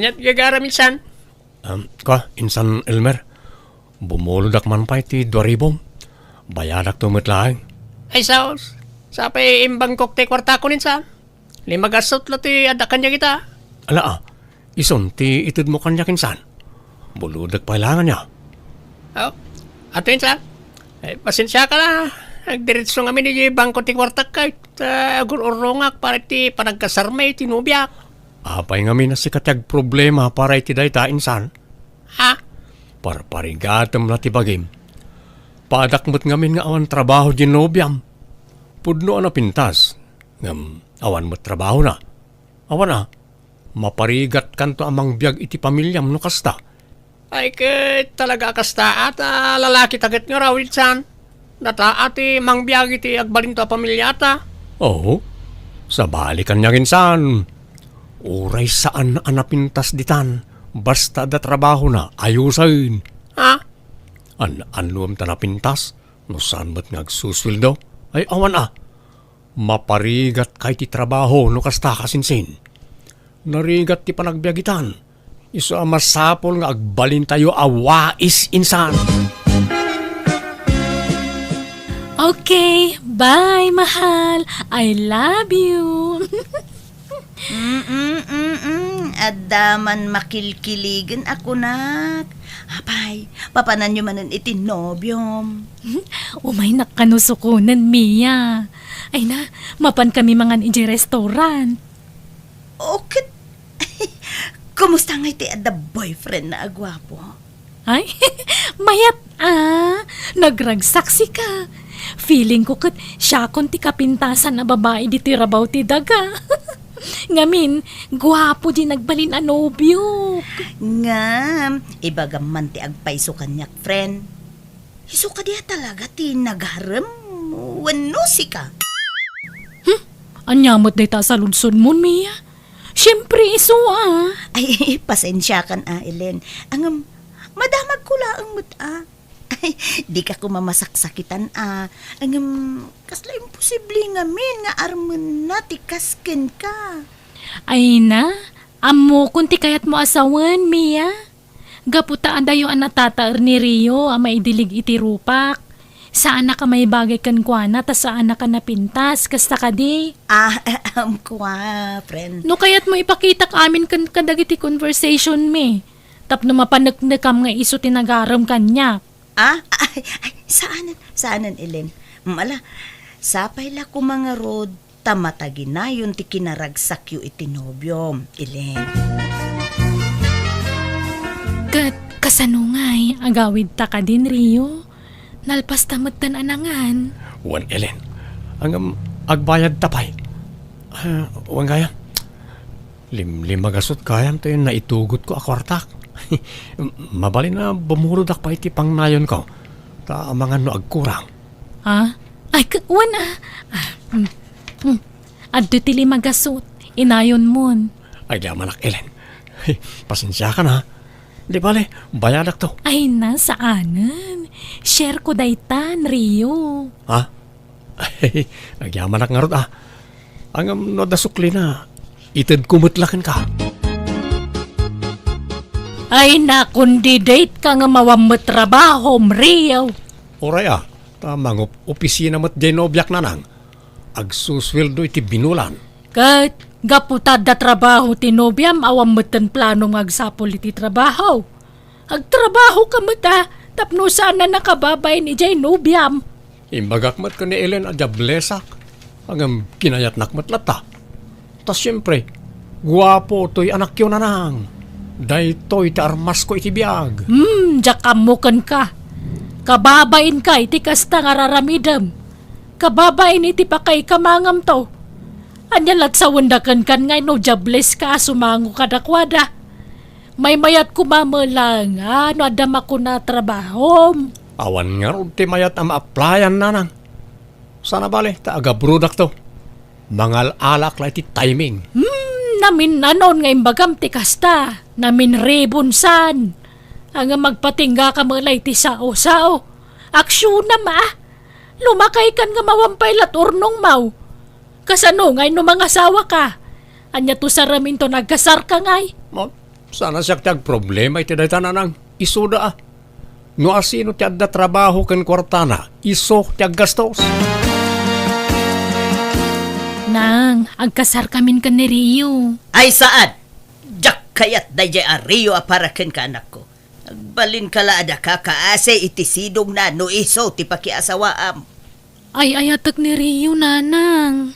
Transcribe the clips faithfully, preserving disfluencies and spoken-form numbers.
Ania't gagaram, insan? Um, ka, insan Elmer, bumulodak man pay ti dua ribu. Bayadakto met laeng. Ay, saos. Sapay imbangkok ti kuartakon, insan. Lima gasut la ti adda kaniak ita. Ala, ah, isun ti itedmo kaniak, insan. Bulodek pay laeng ania. Oh, ato, insan. Ay, pasensiaka la. Agdiretso ngamin iti bangko ti kuartak, ket, ah, agur-urrongak para iti panagkasarmi iti nobiak. Apay ngamin a sika ti agproblema para iti dayta, insan? Ha? Parparigatem la ti bagim. Paadak met ngamin nga awan trabaho diay nobiam. Pudno a napintas, ngem awan met trabahona. Awan a, maparigatkanto a mangbiag iti pamiliam no kasta. Ay, ket talaga a kasta, a, ta lalakita ket ngarud, insan. Data a ti mangbiag iti agbalinto a pamiliata. Oo. Sabali kaniak, insan. Uray saan a napintas ditan, basta adda trabahona, ayusen. Ha? An-, annuem ta napintas, no saan met nga agsusueldo? Ay, awan a. Maparigatka iti trabaho no kasta, kasinsin. Narigat ti panagbiag itan. Isu a masapul nga agbalintayo a wais, insan. Okay, bye, mahal. I love you. Mm-mm, mm-mm. Adda man makilkiligen a kunak. Apay, papananyo manen iti nobiom. Umaynak kano sukonen, Mia. Ay na, mapan kami mangan idiay restaurant. O ket, kumusta ngay ti adda boyfriend na a guapo? Ay, mayat a! Nagragsaksika. Feeling ko ket siakon ti kapintasan a babai ditoy rabaw ti daga. Ngamin, guapo diay nagbalin a nobiok. Ngem, ibagam man ti agpayso kaniak, friend. Isu kadi a talaga ti nagarem wenno sika? Hmm? Ania met dayta a saludsodmon, Mia? Siempre, isu a. Ay, pasensiakan a, Ellen. Ngem, madamagko laeng met a. Ay, dika koma masaksakitan a. Ngem, kasla imposible ngamin nga armenna ti kas kenka. Ay na, ammokon ti kayatmo a sawen, Mia. Gapu ta adayo a natataer ni Rio a maidilig iti rupak. Saanak a maibagay kenkuana ta saanak a napintas, kasta kadi? Ah, ahem, kua, friend. No kayatmo ipakitak amin ken kadagiti conversation mi, tapno mapaneknekam nga isu ti nagarem kaniak. Ah, ay, ay, saanen, saanen, Ellen. Mm, ala, sapay la koma ngarud ta mataginayon ti kinaragsakyo iti nobiom, Ellen. Ket kasano ngay, agawidta kadin, Rio? Nalpasta metten a nangan. Wen, Ellen. Ngem, agbayadta pay. Ah, wen gayam. Limlimagasut gayam ti naitugotko a kuartak. Mabalin a bumulodak pay iti pangnayonko. Ta amangan no agkurang. Ha? Ay, k-, wen a. Ah, mm, mm. Adda ti limagasut. Inayonmon. Ay, di amanak, Ellen. Pasensiakan, ha? Di bale, bayadakto. Ay na, saanen. Share ko daytan, Rio. Ha? Agyamanak ngarud, a. Ngem no adda suklina, itedko met la kenka. Ay, nakon di date ka nga awan met trabahom, Rio. Uray, a, ta mangup-opisina met diay nobiak, nanang. Agsusueldo iti binulan. Ket, gapu ta adda trabaho ti nobiam, awan metten plano nga agsapul iti trabaho. Agtrabaho ka met a, tapno saan a nakababain idiay nobiam. Imbagak met ken ni Ellen a diablesak. Ngem kinayatnak met latta. Ta siempre, guapo toy anakyo, nanang. Daytoy ti armasko iti biag. Hmm, diak ammo kenka. Kababainka iti kasta nga raramidem. Kababain iti pakaikamangamto. Ania lat sawenda kenkan nga no diables ka a sumango kadakuada? Maymayat koma met laeng a no adda makuna a trabahom. Awan ngarud ti mayat a ma-applyan, nanang. Sana bale, ta agabrodakto. Mangal-alak la iti timing. Hmm, naminnanon nga imbagam ti kasta. Naminribon san. Ania, magpatingga ka met la iti sao-sao. Aksionam a. Lumakay kan nga awan pay lat urnongmaw. Kasano ngay no mangasawa ka? Ania to saraminto nagkasar ka ngay? Ma-, Saan a siak ti agproblema iti dayta, Nanang. Isuda a. No asino ti adda trabaho ken kuartana, isu ti aggastos. Nang, agkasarkamin ken ni Rio. Ay, saan? Diak kayat daydiay a Rio a para kenka, anakko. Agbalinka la a daka kaasi iti sidongna no isu ti pakiasawaam. Ay-ayatek ni Rio, Nanang.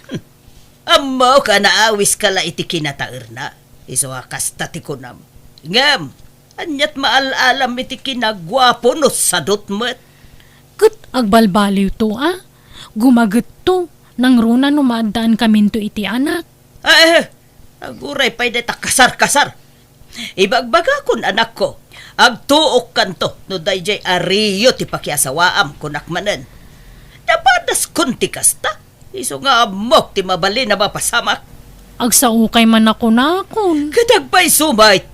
Ammok a naawiska la iti kinataerna. Isu a kasta ti kunam. Ngem, aniat maal-alam iti kinaguapo no sadot met? Ket agbalbaliwto a. Gumagetto, nangruna no maaddaankaminto iti anak. Ah, eh, aguray pay dayta kasar-kasar. Ibagbagakon, anakko, agtuokkanto no daydiay a Rio ti pakiasawaam, kunak manen. Napadaskon ti kasta. Isu nga ammok ti mabalin a mapasamak. Agsaokay man a kunakon. Ket agpayso met.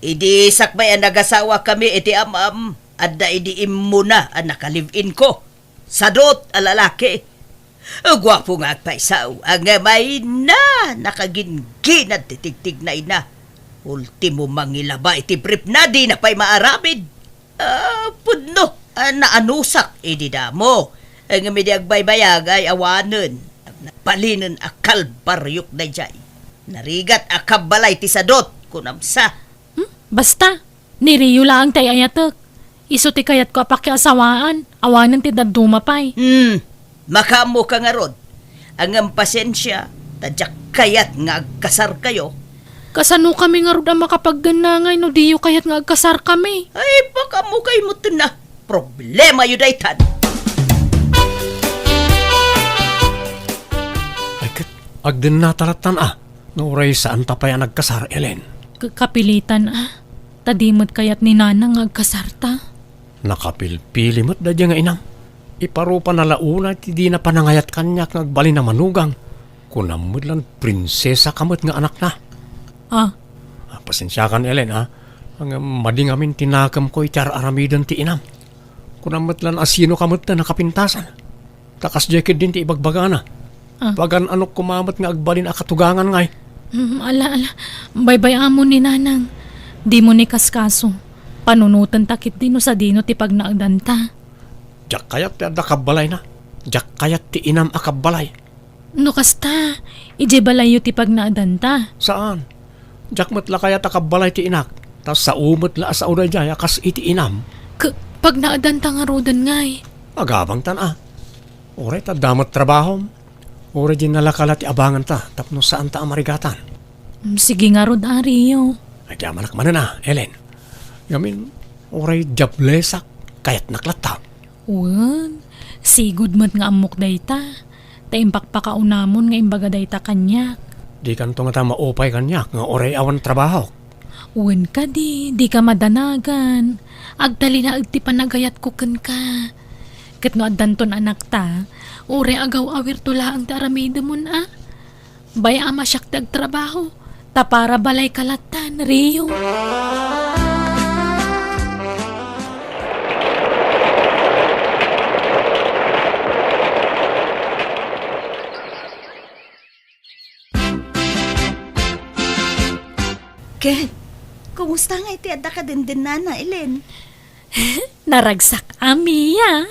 Idi sakbay a nagasawakami iti am-am, adda idi immuna a naka-live-in ko. Sadot a lalaki. Guapo nga agpayso, ngem ay na, nakagingginad ti tigtignayna. Ultimo mangilaba iti briefna, dina pay maaramid. Ah, pudno a naanusak idi damo. Ngem idi agbaybayag ay awanen. Balinen a kalbariok daydiay. Narigat a kabbalay ti sadot, kunam sa. Hmm? Basta, ni Rio laeng ti ay-ayatek. Isu ti kayatko a pakiasawaan, awanen ti dadduma pay. Hmm, makaammoka ngarud. Ngem pasensia, ta diak kayat nga agkasarkayo. Kasanokami ngarud a makapaggennangay no diyo kayat nga agkasarkami? Ay, pakaammokayo metten a. Problemayo daytan. Ay, ket agdennata lattan a, no uray saanta pay a nagkasar, Ellen. K-, kapilitan a. Ta di met kayat ni Nanang nga agkasarta. Nakapilpili met daydiay nga inam. Iparupana la unay ti dina panangayat kaniak nga agbalin a manugang. Kunam met lan prinsesaka met nga anakna. Ah. Ah, pasensiakan, Ellen, ah. Ngem madi ngamin ti nakemko iti ar-aramiden ti inam. Kunam met lan a sinoka met ti nakapintasan. Ta kasdiay ketdin ti ibagbagana. Ah. Pagan-anok koma met nga agbalin a katugangan ngay. Hmm, ala, ala. Baybay-amon ni Nanang. Dimo ni kaskaso. Panunotenta ketdi no sadino ti pagnaedanta. Diak kayat ti adda kabbalayna. Diak kayat ti inam a kabbalay. No kasta, idiay balayyo ti pagnaedanta. Saan? Diak met la kayat a kabbalay ti inak. Ta sao met la a sao daydiay a kas iti inam. K-, pagnaedanta ngaruden ngay. Agabangtan a. Uray ta adda met trabahom. Uray dinala ka la ti abanganta tapno saanta a marigatan. Mm, sige ngarud, Ario. Agyamanak manen a, Ellen. Ngamin, uray diablesak, kayatnak latta. Wen, sigud met nga ammok dayta. Ta impakpakaunamon nga imbaga dayta kaniak. Dikanto ngata maupay kaniak nga uray awan trabahok. Wen kadi, dika madanagan. Agtalinaed ti panagayatko kenka. Ket no addanton anakta, uray agaw-awirto laeng ti aramidemon a. Bay-am a siak ti agtrabaho, ta para balayka lattan, Rio. Ken, kumusta nga iti adda kadendennana, Ellen? Naragsak a, Mia.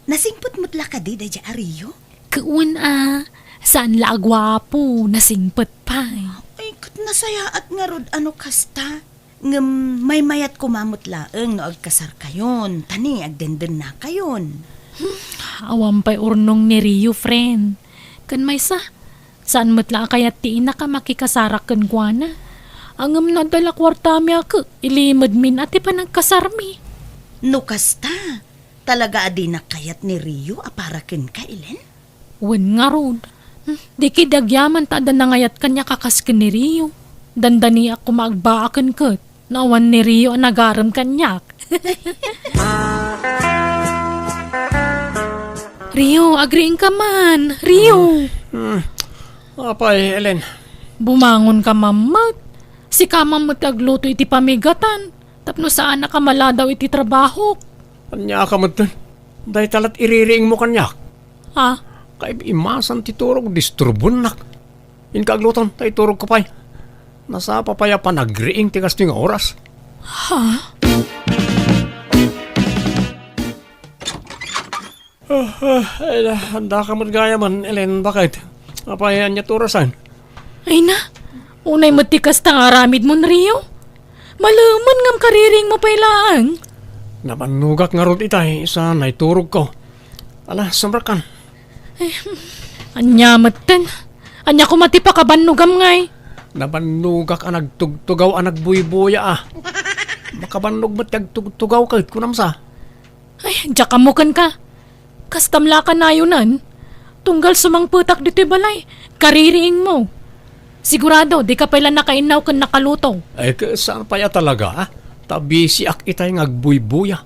Nasingpet met la kadi daydiay a Rio? Wen a, saan la a guapo, nasingpet pay. Ay, ket nasayaat ngarud a no kasta. Ngem maymayat koma met laeng no agkasarkayon, ta ni agdendennakayon. Hmm, awan pay urnong ni Rio, friend. Ken maysa, saan met la a kayat ti inak a makikasarak kenkuana. Ngem no adda la kuartami a ket, ilimedmin a ti panagkasarmi. No kasta, talaga a dinak kayat ni Rio a para kenka, Ellen? Wen ngarud. Hmm, di ketdi agyaman ta adda nangayat kaniak a kas ken ni Rio. Dandaniak koma agbaaken ket no awan ni Rio a nagarem kaniak. Rio, agriingka man. Rio! Hmm. Apay, Ellen? Bumangonka man met. Sika man met ti agluto iti pamigatan. Tapno saanak a maladaw iti trabahok. Ania ka met? Dayta lat iririingmo kaniak. Ha? Kaib-imasan ti turog, disturbonnak. Inka agluton, ta iturogko pay. Nasapa pay a panagriing ti kastoy nga oras. Ha? Ah, ah, ay, andaka met gayamen, Ellen, baket? Apay, ania ti orasan? Ay na, unay met ti kasta nga aramidmon, Rio. Malemen ngem kaririingmo pay laeng. Nabannogak ngarud itay, sa naiturogko. Ala, sumrekkan. Eh, ania metten? Ania koma ti pakabannogam ngay? Nabannogak a nagtugtugaw a nagbuybuya a. Makabannog met ti agtugtugaw ket kunam sa. Ay, diak ammo kenka. Kastam la a kanayonan. Tunggal sumangpetak ditoy balay, kaririingmo. Sigurado, dika pay la nakainnaw ken nakaluto. Ay, ket saan pay a talaga, ah? Ta bisiak itay nga agbuybuya.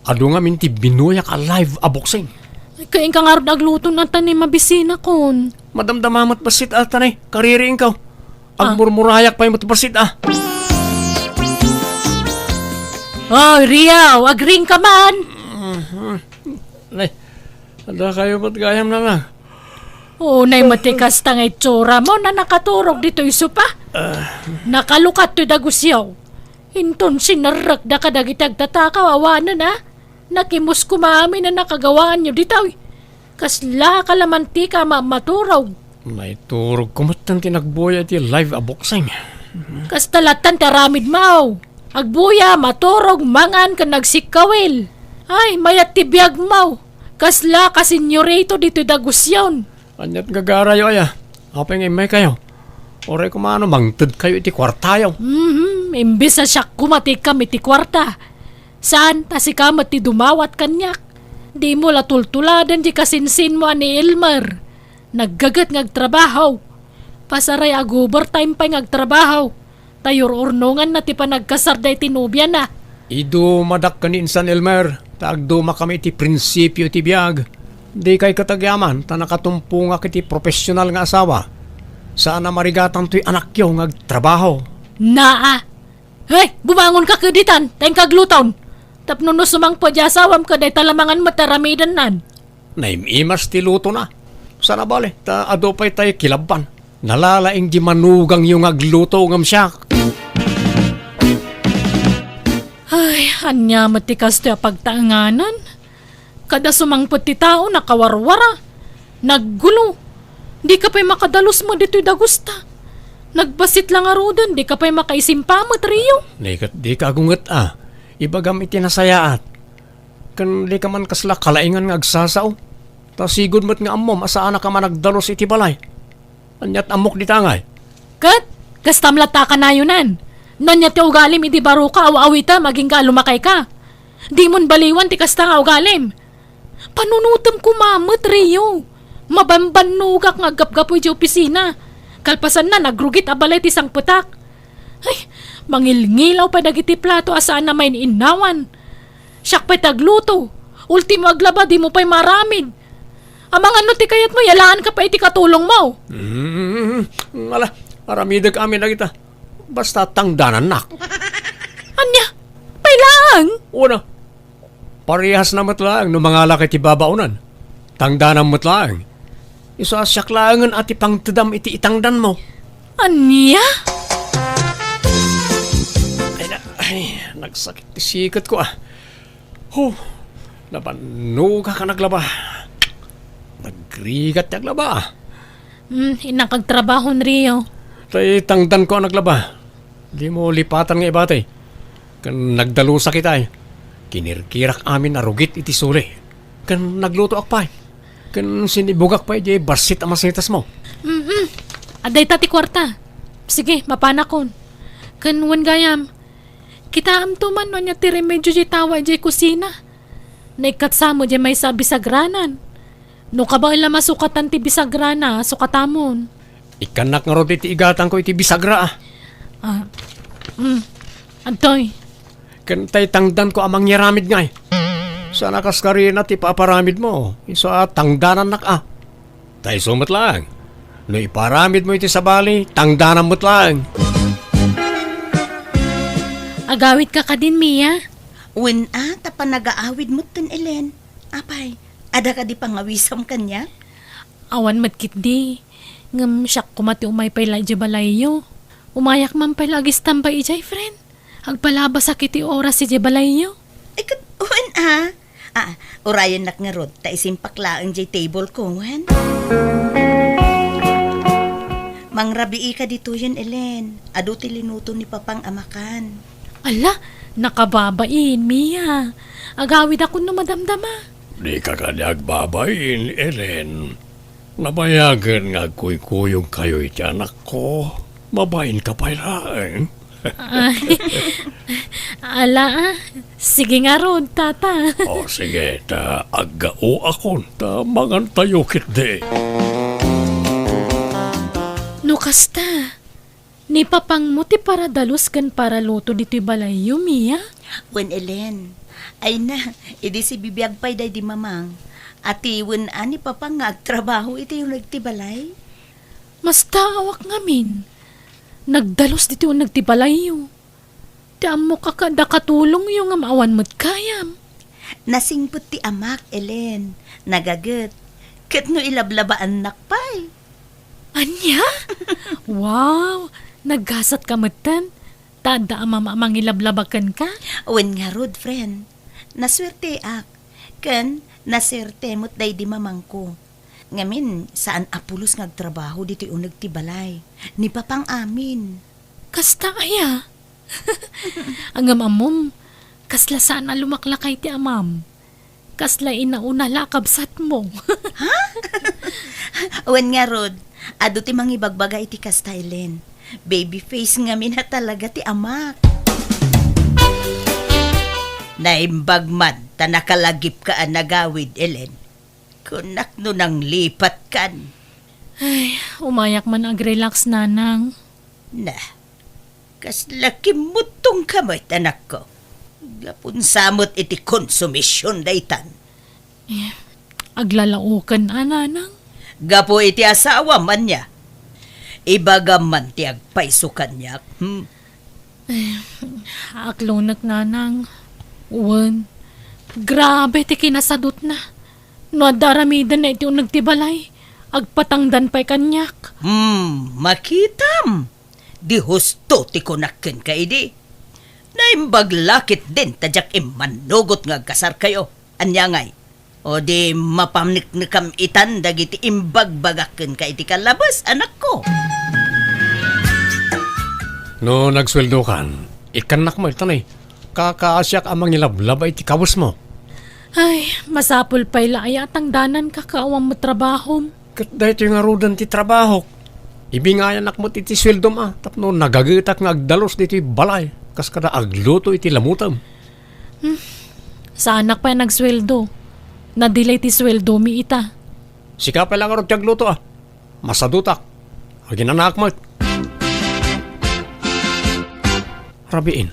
Adu ngamin ti binuyak a live a boxing. Ay, kainka ngarud agluto na ta ni mabisinakon. Madamdama met bassit a ta ni, kaririingko. Ah. Agmurmurayak pay met bassit a. Oy, Rio, agriingka man. Mhm. Nay, adda kayo met gayam na lang. Unay met ti kasta nga itsuramo a nakaturog ditoy sopa. Ah. Nakalukat toy dagusyo. Inton sinerrekda kadagiti agtatakaw awanen a, nakimus koma amin a nakagawaanyo ditoy. Kasla kalamantika a mammaturog. Naiturogko metten ti nagbuya iti live a boxing. Kasta lattan ti aramidmo. Agbuya, maturog, mangan, ken nagsikkawil. Ay, mayat ti biagmo. Kasla kasenyorito ditoy dagusyon. Aniat gagarayo aya? Apay nga immaykayo? Uray koma no mangtedkayo iti kuartayo. Mhm, imbes a siak koma ti ikam iti kuarta. Saan ta sika met ti dumawat kaniak. Dimo la tultuladen ti kasinsinmo a ni Elmer. Naggaget nga agtrabaho. Pasaray ag-overtime pay nga agtrabaho. Ta yur-urnonganna ti panagkasarda iti nobiana. Idumadak ken ni Insan Elmer, ta agdumakami iti prinsipio iti biag. Dikay ket agyaman ta nakatumpongak iti profesional nga asawa. Saan a marigatantoy anakyo nga agtrabaho. Naa! Hey, bumangonka ket ditan, ta inka agluton. Tapno no sumangpet ti asawam ket dayta la mangan met aramidennan. Naim-imas ti lutona. Saan a bale, ta adu pay tay kilabban. Nalalaing di manugangyo nga agluto ngem siak. Ay, ania met ti kastoy a pagtaenganan? Kada sumangpet ti tao, nakawarwara. Naggulo. Dika pay makadalus met ditoy dagusta. Nagbassit la ngaruden, dika pay makaisimpa met, Rio. Dika, dika agunget a. Ibagam iti nasayaat. Ken dika man kasla kalaingan nga agsasao. Ta sigud met nga ammom a saanak a managdalus iti balay. Aniat ammok dita ngay? Ket, kastam latta a kanayonan. No ania ti ugalim idi baroka, aw-awitem, agingga a lumakayka. Dimon baliwan ti kasta nga ugalim. Panunotem koma met, Rio. Mabambannogak nga aggapgapu idiay opisina. Kalpasanna, nagrugit a balay ti sangpetak. Ay, mangilngilaw pay dagiti plato a saan a main-innawan. Siak pay ti agluto. Ultimo aglaba, dimo pay maaramid. Amangan no ti kayatmo, yalaanka pay iti katulongmo. Mm, ala, aramidek amin dagita. Basta tangdanannak. Ania? Pay laeng? Una, parehasna met laeng no mangalak iti babaonan. Tangdanam met laeng. Isu a siak laengen a ti pangtedam iti itangdanmo. Ania? Ay na, ay, nagsakit ti siketko, ah. Huh, nabannogak a naglaba. Nagrigat ti aglaba. Hmm, innak agtrabaho, Rio. Tay tangdanko a naglaba. Dimo lipatan nga ibati. Ken nagdalusak itay. Kinirkirak amin a rugit iti suli. Ken naglutoak pay. Ken sinibugak pay diay bassit a masetasmo. Mm-mm. Adda ita ti kuarta. Sige, mapanakon. Ken wen gayam, kitaemto man no ania ti remedio diay tawa diay kusina. Naikkat sa met diay maysa a bisagranan. No kabaelam a sukatan ti bisagrana, sukatamon. Ikkannak ngarud iti igatangko iti bisagra, ah. Ah, mm. Adtoy. Ken tay tangdanko a mangyaramid ngay. Saan a kaskarina ti paparamidmo. Isu a tangdanannak, ah. Ta isu met laeng. No iparamidmo iti sabali, tangdanam met laeng. Agawidka kadin, Mia? Wen a, ta panagaawid metten, Ellen. Apay, adda kadi pangawisam kaniak? Awan met ketdi. Ngem siak koma ti umay pay la idiay balayyo. Umayak man pay la agistambay idiay, friend. Agpalabasak iti oras idiay balayyo. Ay, ket, wen a. Ah, urayennak ngarud, ta isimpak laeng diay table ko, wen? Mangrabii ka ditoyen, Elen. Adu ti linuto ni Papang a makan. Ala, nakababain, Mia. Agawidakon no madamdama. Dika kadi agbabain, Elen. Nabayagen nga agkuykuyogkayo iti anakko. Mabainka pay laeng. Ay, ala, ah. Sige ngarud, tata. O, sige, ta aggaoakon, ta mangantayo ketdi. No kasta, ni Papangmo ti paradalus ken paraluto ditoy balayyo, Mia? Wen, Elen. Ay na, idi sibibiag pay daydi Mamang. Atiwen a ni Papang nga agtrabaho iti uneg ti balay? Mastaawak ngamin. Nagdalus ditoy uneg ti balayyo. Ti ammok a kada katulongyo ngem awan met kayam. Nasingpet ti amak, Elen. Nagaget. Ket no ilablabaannak pay. Ania? Wow! Naggasat ka metten. Ta adda a mama a mangilablaba kenka? Wen ngarud, friend. Nasuerteak. Ken nasuerte met daydi mamangko. Ngamin, saan a pulos nga agtrabaho ditoy uneg ti balay. Ni Papang amin. Kasta aya? Ngem ammom, kasla saan a lumaklakay ti amam. Kasla inauna la a kabsatmo. Ha? Wen ngarud, adu ti mangibagbaga iti kasta, Elen. Baby face ngamin a talaga ti amak. Naimbag man ta nakalagipka a nagawid, Elen. Kunak no nanglipatkan. Ay, umayak man agrelax, Nanang. Na, kasla kimmuttongka met, anakko. Gapun sa met iti konsumision daytan. Eh, aglalaoken a, Nanang? Gapu iti asawam, ania? Ibagam man ti agpayso kaniak, hmm? Eh, aklonek, Nanang. Wen, grabe ti kinasadutna. No adda aramiden iti uneg ti balay, agpatangdan pay kaniak. Hmm, makitam. Di husto ti kunak kenka idi. Naimbag la ketdin ta diak immannugot nga agkasarkayo. Ania ngay? O di mapaneknekam itan dagiti imbagbagak kenka iti kalabes, anakko. No nagsueldokan, ikkannak met, ta nay, kakaasiak a mangilablaba iti kawesmo. Ay, masapul pay la aya a tangdananka ket awan met trabahom. Ket daytoy ngaruden ti trabahok. Ibingayanak met iti sueldom a, tapno nagagetak nga agdalus ditoy balay, kas kada agluto iti lamutem. Hmm. Saanak pay a nagsueldo. Nadilay ti sueldomi ita. Sika pay la ngarud ti agluto a. Masadutak. Aginanaak met. Rabiin.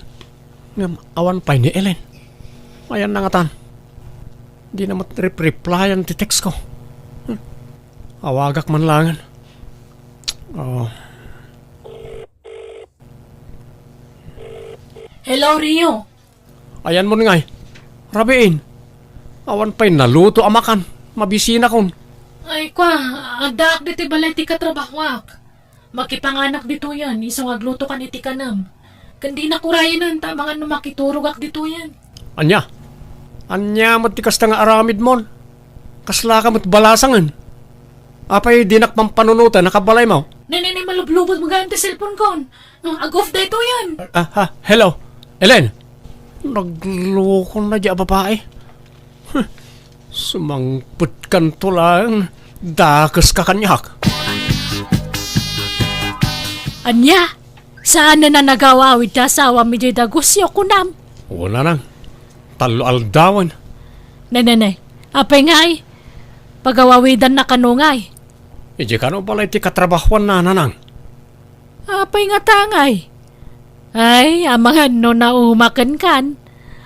Ngem awan pay ni Ellen. Ayanna ngatan. Dina met rep-replyan ti text ko. Hmm. Awagak man laengen. Oh. Hello, Rio. Ayanmon ngay. Rabiin. Awan pay naluto a makan. Mabisinakon. Ay, kwa, addaak ditoy balay ti katrabahoak. Makipanganak ditoyen, isu nga aglutokan iti kanem. Ken dinak urayenen ta amangan no makiturogak ditoyen. Ania? Ania met ti kasta nga aramidmon? Kaslaka met balasangen. Apay dinak pampanunoten a kabalaymo? Nay, nay, nay, malublubot mo gayam ti cellphone-kon. Ah, ag-off daytoyen. Ah, ah, hello. Ellen, naglokona diay a babai. Huh, sumangpetkanto laeng, dakeska kaniak. Ania? Saanen a nagawawid ti asawam idiay dagusyo, kunam? Wen, nanang. Tallo aldawen. Nay, nay, nay. Apay ngay? Pagawawidannaka kano ngay? Idiay kano balay ti katrabahoanna, nanang. Apay ngata ngay? Ay, amangan no naumakenkan.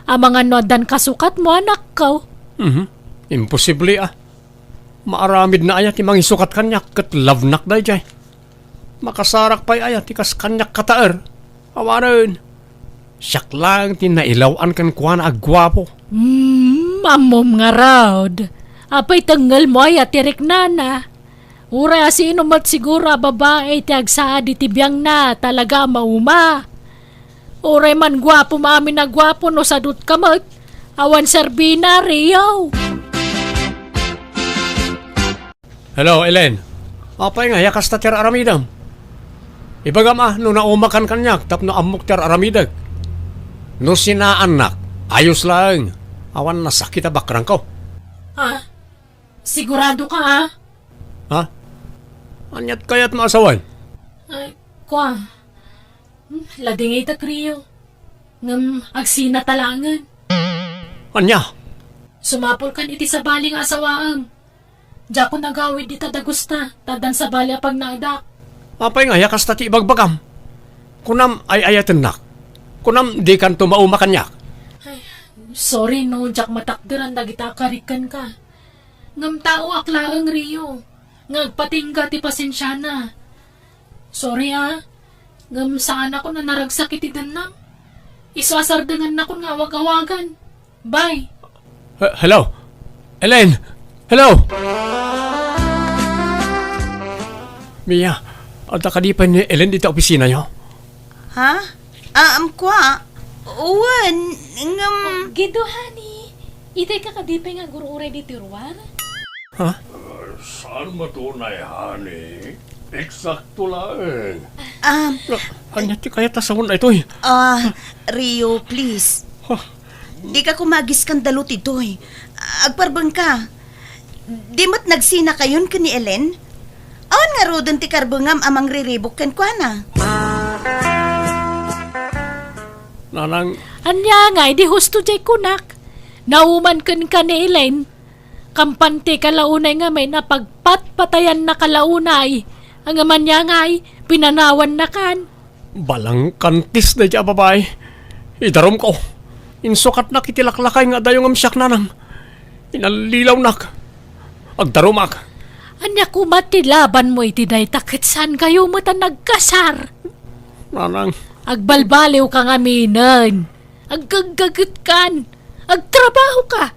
Amangan no addan kasukatmo, anakko. Mhm. Imposible a. Maaramidna aya ti mangisukat kaniak ket love-nak daydiay? Makasarak pay aya ti kas kaniak kataer? Awanen. Siak laeng ti nailaw-an kenkuana a guapo. Hmm, ammom ngarud. Apay tengngelmo aya ti riknana? Uray a sino met siguro a babae ti agsaad iti biangna, talaga a mauma. Uray man guapo, maamin a guapo, no sadut ka met, awan serbina, Rio. Hello, Elaine. Apay nga, ya kasta ti ar-aramidem? Ibagam a, no naumakan kaniak tapno ammok ti ar-aramidek. No sinaannak, ayos laeng. Awan nasakit a bakrangko. Ha? Sigurado ka, ha? Ha? Aniat kayat maasawan? Ay, kwa. Hmm, ladingay ta, Rio. Ngem agsina ta laengen. Ania? Sumapulkan iti sabali nga asawaem. Diakon agawid dita dagusta, ta addan sabali a pagnaedak. Apay nga, ya kasta ti ibagbagam? Kunam ay-ayatennak. Kunam dikanto mauma kaniak. Ay, sorry no, diak matakderan dagita a karik kenka. Ngem taoak laeng, Rio, nga agpatingga ti pasensiana. Sorry, ah. Ngem saanakon a naragsak iti dennam. Isu a sardengannakon nga awag-awagan. Bye. He-, hello? Elaine! Hello! Mia, adda kadi pay ni Elaine dita opisinayo? Ha? Ah, um, kwa? Wen, ngem Oh, Gido, honey. Itay ka kadi pay nga agur-uray ditoy ruar? Ha? Saan met unay, honey? Eksakto laeng. Ah, Ania ti kayat a sawen daytoy? Ah, Rio, please. Huh? Dika koma agiskandalo ditoy. Agparbengka. Di met nagsinakayon ken ni Elaine? Awan ngaruden ti karbengam a mangriribuk kenkuana? Nanang. Ania ngay, di husto diay kunak. Nauman kenka ni Elaine. Kampante ka la unay ngamin a pagpatpatayanna ka la unay. Ngem ania ngay, pinanawannakan. Balangkantis daydiay a babai. Idarumko. Insukatnak iti laklakay nga adayo ngem siak, nanang. Inallilawnak. Agdarumak. Ania koma ti labanmo iti dayta ket saankayo met a nagkasar? Nanang. Agbalbaliwka ngaminen. Aggaggagetkan. Agtrabahoka.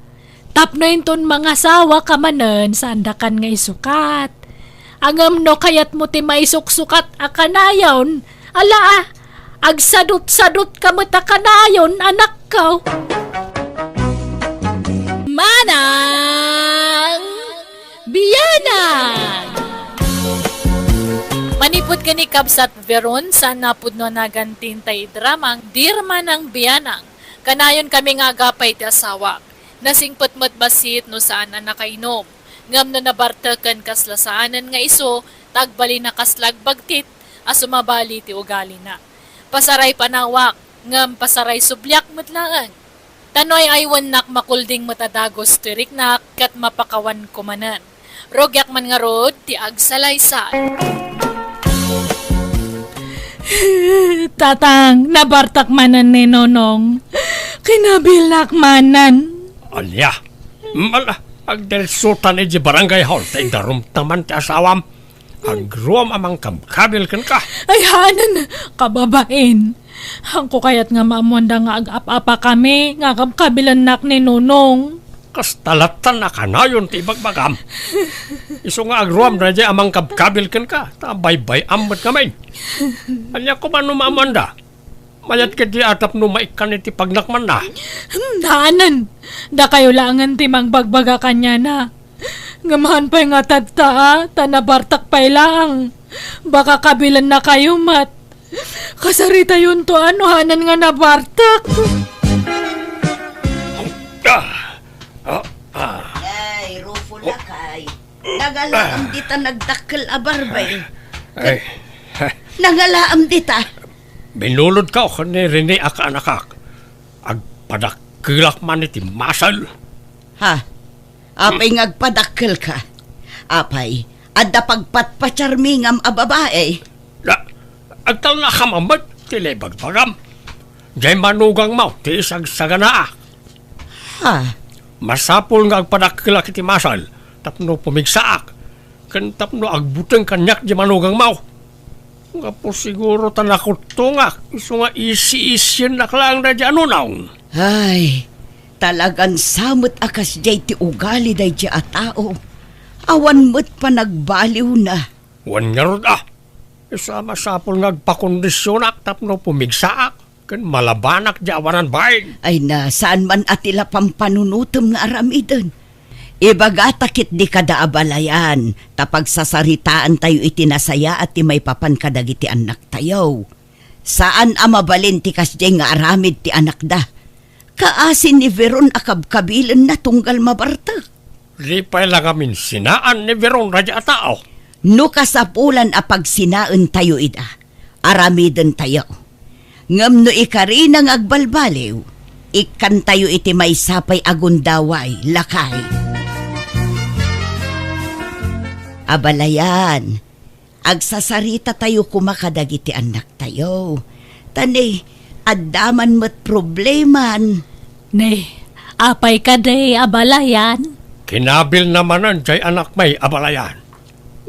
Tapno inton mangasawaka manen, saandakan nga isukat. Ngem no kayatmo ti maisuksukat a kanayon, ala a, agsadutsadutka met a kanayon, anakko. Manang Bianang! Manipud ken ni Kabsat Veron, saan a pudno a naganti intay idramang Dear Manang Bianang. Kanayon kami nga agapay ti asawak. Nasingpet met bassit no saan a nakainom. Ngem no nabarteken kasla saanen nga isu, ta agbalin a kasla agbagtit a sumabali ti ugalina. Pasaray panawak, ngem pasaray subliak met laeng. Ta no ay-aywennak, makulding met a dagus ti riknak ket mapakawanko manen. Rugiak man ngarud ti agsalaysay. Tatang, nabartak manen ni Nonong. Kinabilak manen. Ania? Mala, agdelsutan iti barangay hall, ta idarumta man ti asawam. Agruam a mangkabkabil kenka. Ay, hanen, kababain. Haanko kayat nga maammoanda nga agap-apakami nga kabkabilennak ni Nonong. Kasta lattan a kanayon ti ibagbagam. Isu nga agruam daydiay a mangkabkabil kenka, ta baybay-am met ngamin. Ania koma no maammoanda? Mayat ketdi a tapno maikkan iti pagnakmanna. Hmm, hanen. Dakayo laengen ti mangbagbaga kaniana. Ngem haan pay nga tatta, a, ta nabartak pay laeng. Baka kabilennakayo met. Kasaritayonto a no hanen nga nabartak. Ah! Ah! Ah! Ay, Rufo, lakay. Nangalaam dita nagdakkel a barbay. Ay. Nangalaam dita. Binulodko ken ni Rene a kaanakak. Agpadakkelak man iti masel. Ha? Apay nga agpadakkelka? Apay, adda pagpatpatiarmingam a babai? Na, agtalnakam met ti naibagbagam. Diay manugangmo ti isagsaganaak. Ha? Masapul nga agpadakkelak iti masel tapno pumigsaak, ken tapno agbuteng kaniak diay manugangmo. Gapu siguro ta nakuttongak, isu nga isi-isiennak laeng daydiay a Nonong. Ay, talagan sa met a kasdiay ti ugali daydiay a tao. Awan met panagbaliwna. Wen ngarud a. Isu a masapul nga agpakondisionak tapno pumigsaak ken malabanak diay awanan bain. Ay na, saan man a ti la pampanunotem nga aramiden. Ibagata ketdi kada abalayan, ta pagsasaritaantayo iti nasayaat ti maipapan kadagiti annaktayo. Saan a mabalin ti kasdiay nga aramid ti anakda. Kaasi ni Veron a kabkabilenna tunggal mabartek. Di pay la ngamin sinaan ni Veron daydiay a tao. No kasapulan a pagsinaentayo ida, aramidentayo. Ngem no ikarina nga agbalbaliw, ikkantayo iti maysa pay a gundaway, lakay. Abalayan, agsasarita tayo koma kadagiti annaktayo. Ta ne, adda man met probleman. Ne, apay kadi, abalayan? Kinabilna manen diay anakmi, abalayan.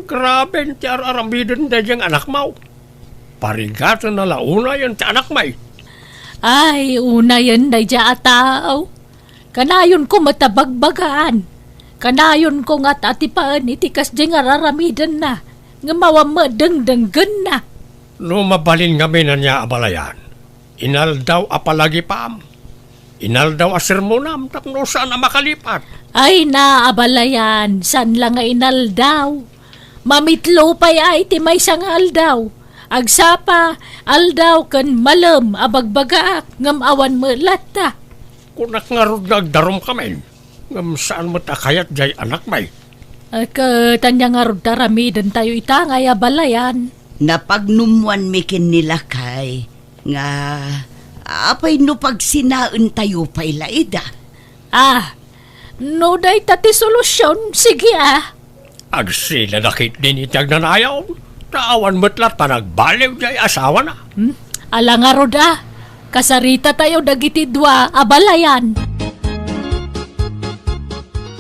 Graben ti ar-aramiden daydiay nga anakmo. Parigatenna la unayen ti anakmi. Ay, unayen daydiay a tao. Kanayonko met a bagbagaan. Kanayonko nga at-atipaen iti kasdiay nga ar-aramidenna, ngem awan met dengdenggenna. No mabalin ngamin ania, abalayan, inaldaw a palagipam, inaldaw a sermonam tapno saan a makalipat. Ay na, abalayan, saan la nga inaldaw. Mamitlo pay a iti maysa nga aldaw. Agsapa, aldaw ken malem a bagbagaak, ngem awan met latta. Kunak ngarud nga agdarumkamin, ngem saan met a kayat diay anakmi. Ket ania ngarud ti aramidentayo ita ngay, abalayan? Napagnummoanmi ken ni lakay nga, apay no pagsinaentayo pay la ida? Ah, no dayta ti solusion, sige a. Agsinada ketdin iti agnanayon, ta awan met latta nagbaliw diay asawana. Hmm? Ala ngarud a, kasaritatayo dagiti dua, abalayan.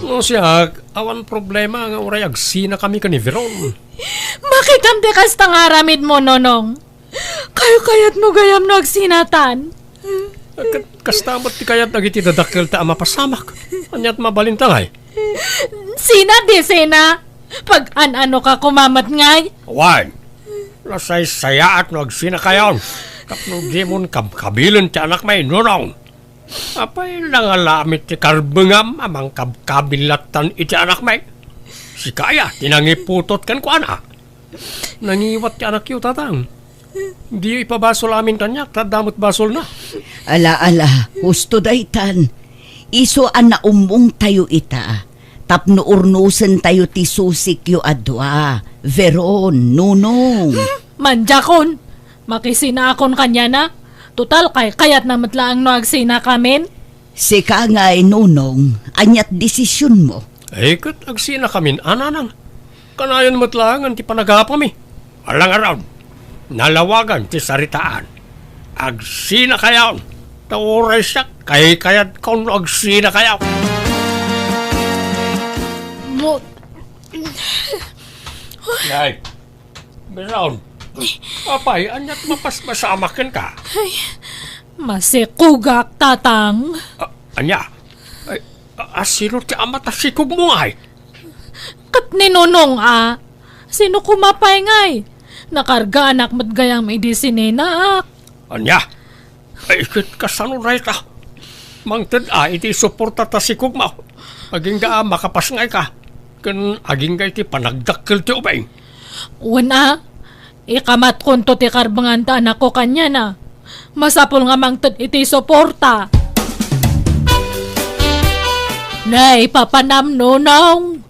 No siak, awan problema nga uray agsinakami ken ni Veron. Makitam ti kasta nga aramidmo, Nonong. Kaykayatmo gayam no agsinatan? Ket kasta met ti kayat dagiti dadakkelta a mapasamak. Ania ti mabalinta ngay? Sina di sina? Pag-an-anoka koma met ngay? Wen, nasaysayaat no agsinakayon tapno dimon kabkabilen ti anakmi, Nonong. Apay, nangalamit ti karbengam a mangkabkabil lattan iti anakmi? Sika aya ti nangiputot kenkuana? Nangiwat ti anakyo, Tatang. Diyo ipabasol amin kaniak, ta adda met basolna. Ala, ala, husto daytan. Isu a naummongtayo ita, tapno urnosentayo ti susikyo a dua, Veron, Nonong. Hmm, mandiakon. Makisinaakon kaniana. Total, kaykayatna met laeng no agsinakamin. Sika ngay, Nonong, ania ti desisionmo? Ay, ket agsinakamin a, Nanang. Kanayon met laengen ti panagapami. Ala ngarud, nalawagan ti saritaan. Agsinakayon, ta uray siak, kaykayatkon no agsinakayon. Mo- Nay, Veron, apay, ania ti mapaspasamak kenka? Ay, masikogak, Tatang. A-, ania? Ay, a-, a, sino ti ama ta sikogmo ngay? Ket ni Nonong a. Sino koma pay ngay? Nakargaanak met gayam idi sininaak. Ania? Ay, ket kasano dayta? Mangted a iti suporta ta sikogmo. Agingga a makapasngayka. Ken agingga iti panagdakkel ti ubing. Wen a, ikamatkonto ti karbengan ta anakko kaniana. Masapul nga mangted iti suporta. Nay, papanam, Nonong.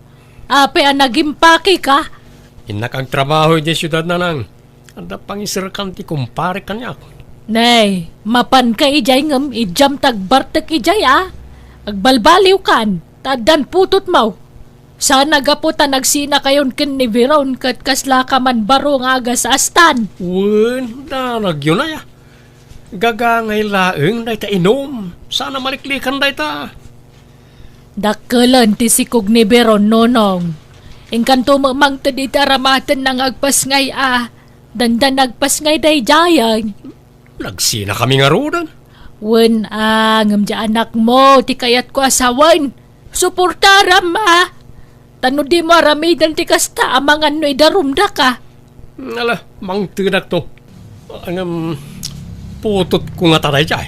Apay a nagimpakeka? Innak agtrabaho idiay siudad, Nanang. Adda pangiserkan ti kumparek kaniak. Nay, mapanka idiay ngem idiam ti agbartek idiay a. Agbalbaliwkan, ta addan putotmo. Saan a gapu ta nagsinakayon ken ni Veron ket kaslaka man baro nga agas-astan. Wen, danagyo nay a. Gagangay laeng dayta inum. Saan a maliklikan dayta. Dakkelen ti sikog ni Veron, Nonong. Inkanto met mangted iti aramatenna nga agpasngay a, dandan agpasngay daydiayen. Nagsinakami ngaruden. Wen a, ngem diay anakmo ti kayatko a sawen. Suportaram a. Ta no dimo aramiden ti kasta, amangan no idarumdaka. Ala, mangtedakto. Ngem, putotko ngata daydiay.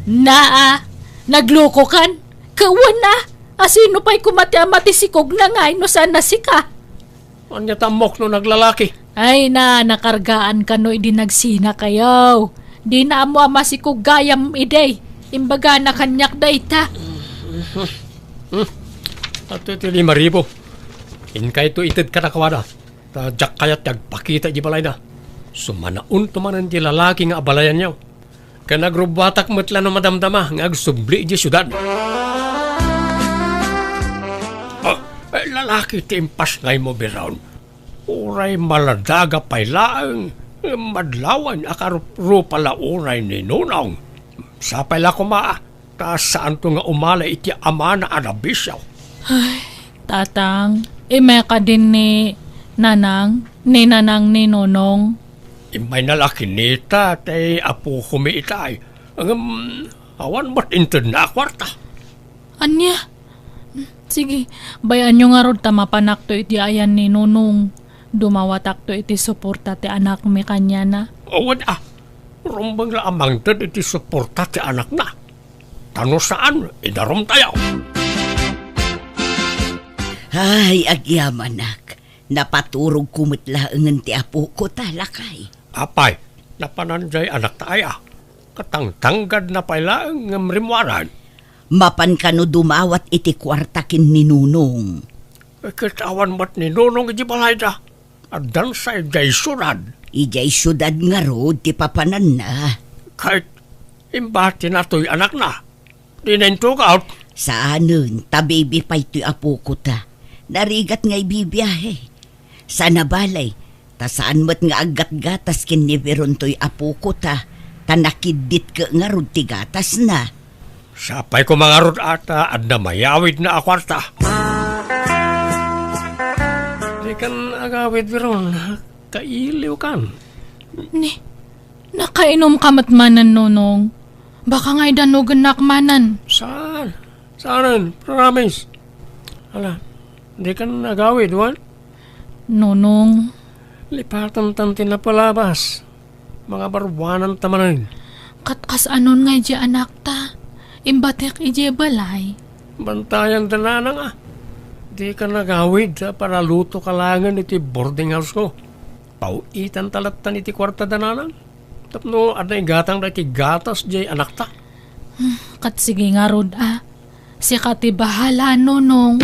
Naa, naglokokan. Kawan a, asino pay koma ti ama ti sikogna ngay no saan a sika? Ania ti ammok no naglalaki? Ay na, nakargaan kano idi nagsinakayo. Dina ammo a masikog gayam idi. Imbagana kaniak dayta. Hmm. Ato ti lima ribu. Inkayto ited kadakuada. Ta diak kayat ti agpakita iti balayda. Sumanaonto manen ti lalaki nga abalayanyo. Ken agrubbuatak met la no madamdama nga agsubli idiay siudad. Ah, eh, lalaki ti impasngaymo, Biron. Uray maladaga pay laeng, madlawan a karupa la unay ni Nonong. Sapay la koma, ta saanto nga umala iti amana a nabisio. Ay, Tatang, immay kadin ni Nanang, ni Nanang ni Nonong. Immayna la kinita ti apokomi itay. Ngem, awan met intedna a kuarta. Ania? Sige, bay-anyo ngarud ta mapanakto iti ayan ni Nonong. Dumawatakto iti suporta ti anakmi kaniana. Awan a, rumbeng la a mangted iti suporta ti anakna. Ta no saan, idarumtayo. Ay, agyamanak. Napaturogko met laengen ti apoko ta, lakay. Apay, napanan diay anakta aya? Katangtanggadna pay laeng ngem rimmuaran. Mapan kano dumawat iti kuarta ken ni Nonong. Ket awan met ni Nonong iti balayda. Addansa idiay siudad. Idiay siudad ngarud ti papananna. Ket imbatinatoy anakna. Dina intugaw. Saanen, ta baby pay toy apoko ta. Narigat nga ibibiahe. Saan a bale, ta saan met nga aggatgatas ken ni Biron toy apoko ta, ta nakiddit ket ngarud ti gatasna. Sapay koma ngarud a ta adda mayawidna a kuarta. Dikan agawid, Biron, kailiwkan. Ni, nakainumka met manen, Nonong. Baka ngay danogennak manen. Saan? Saanen, promise. Ala, dikan agawid, wen? Nonong. Lipatantan ti napalabas. Mangabaruananta manen. Ket kas-anon ngay diay anakta? Imbatek idiay balay. Bantayan da nanang a. Dikan agawid a paralutoka laengen iti boarding house-ko. Paw-itanta lattan iti kuarta da nanang. Tapno adda igatang daytoy gatas diay anakta. Hmm, ket sige ngarud a. Sika ti bahala, Nonong.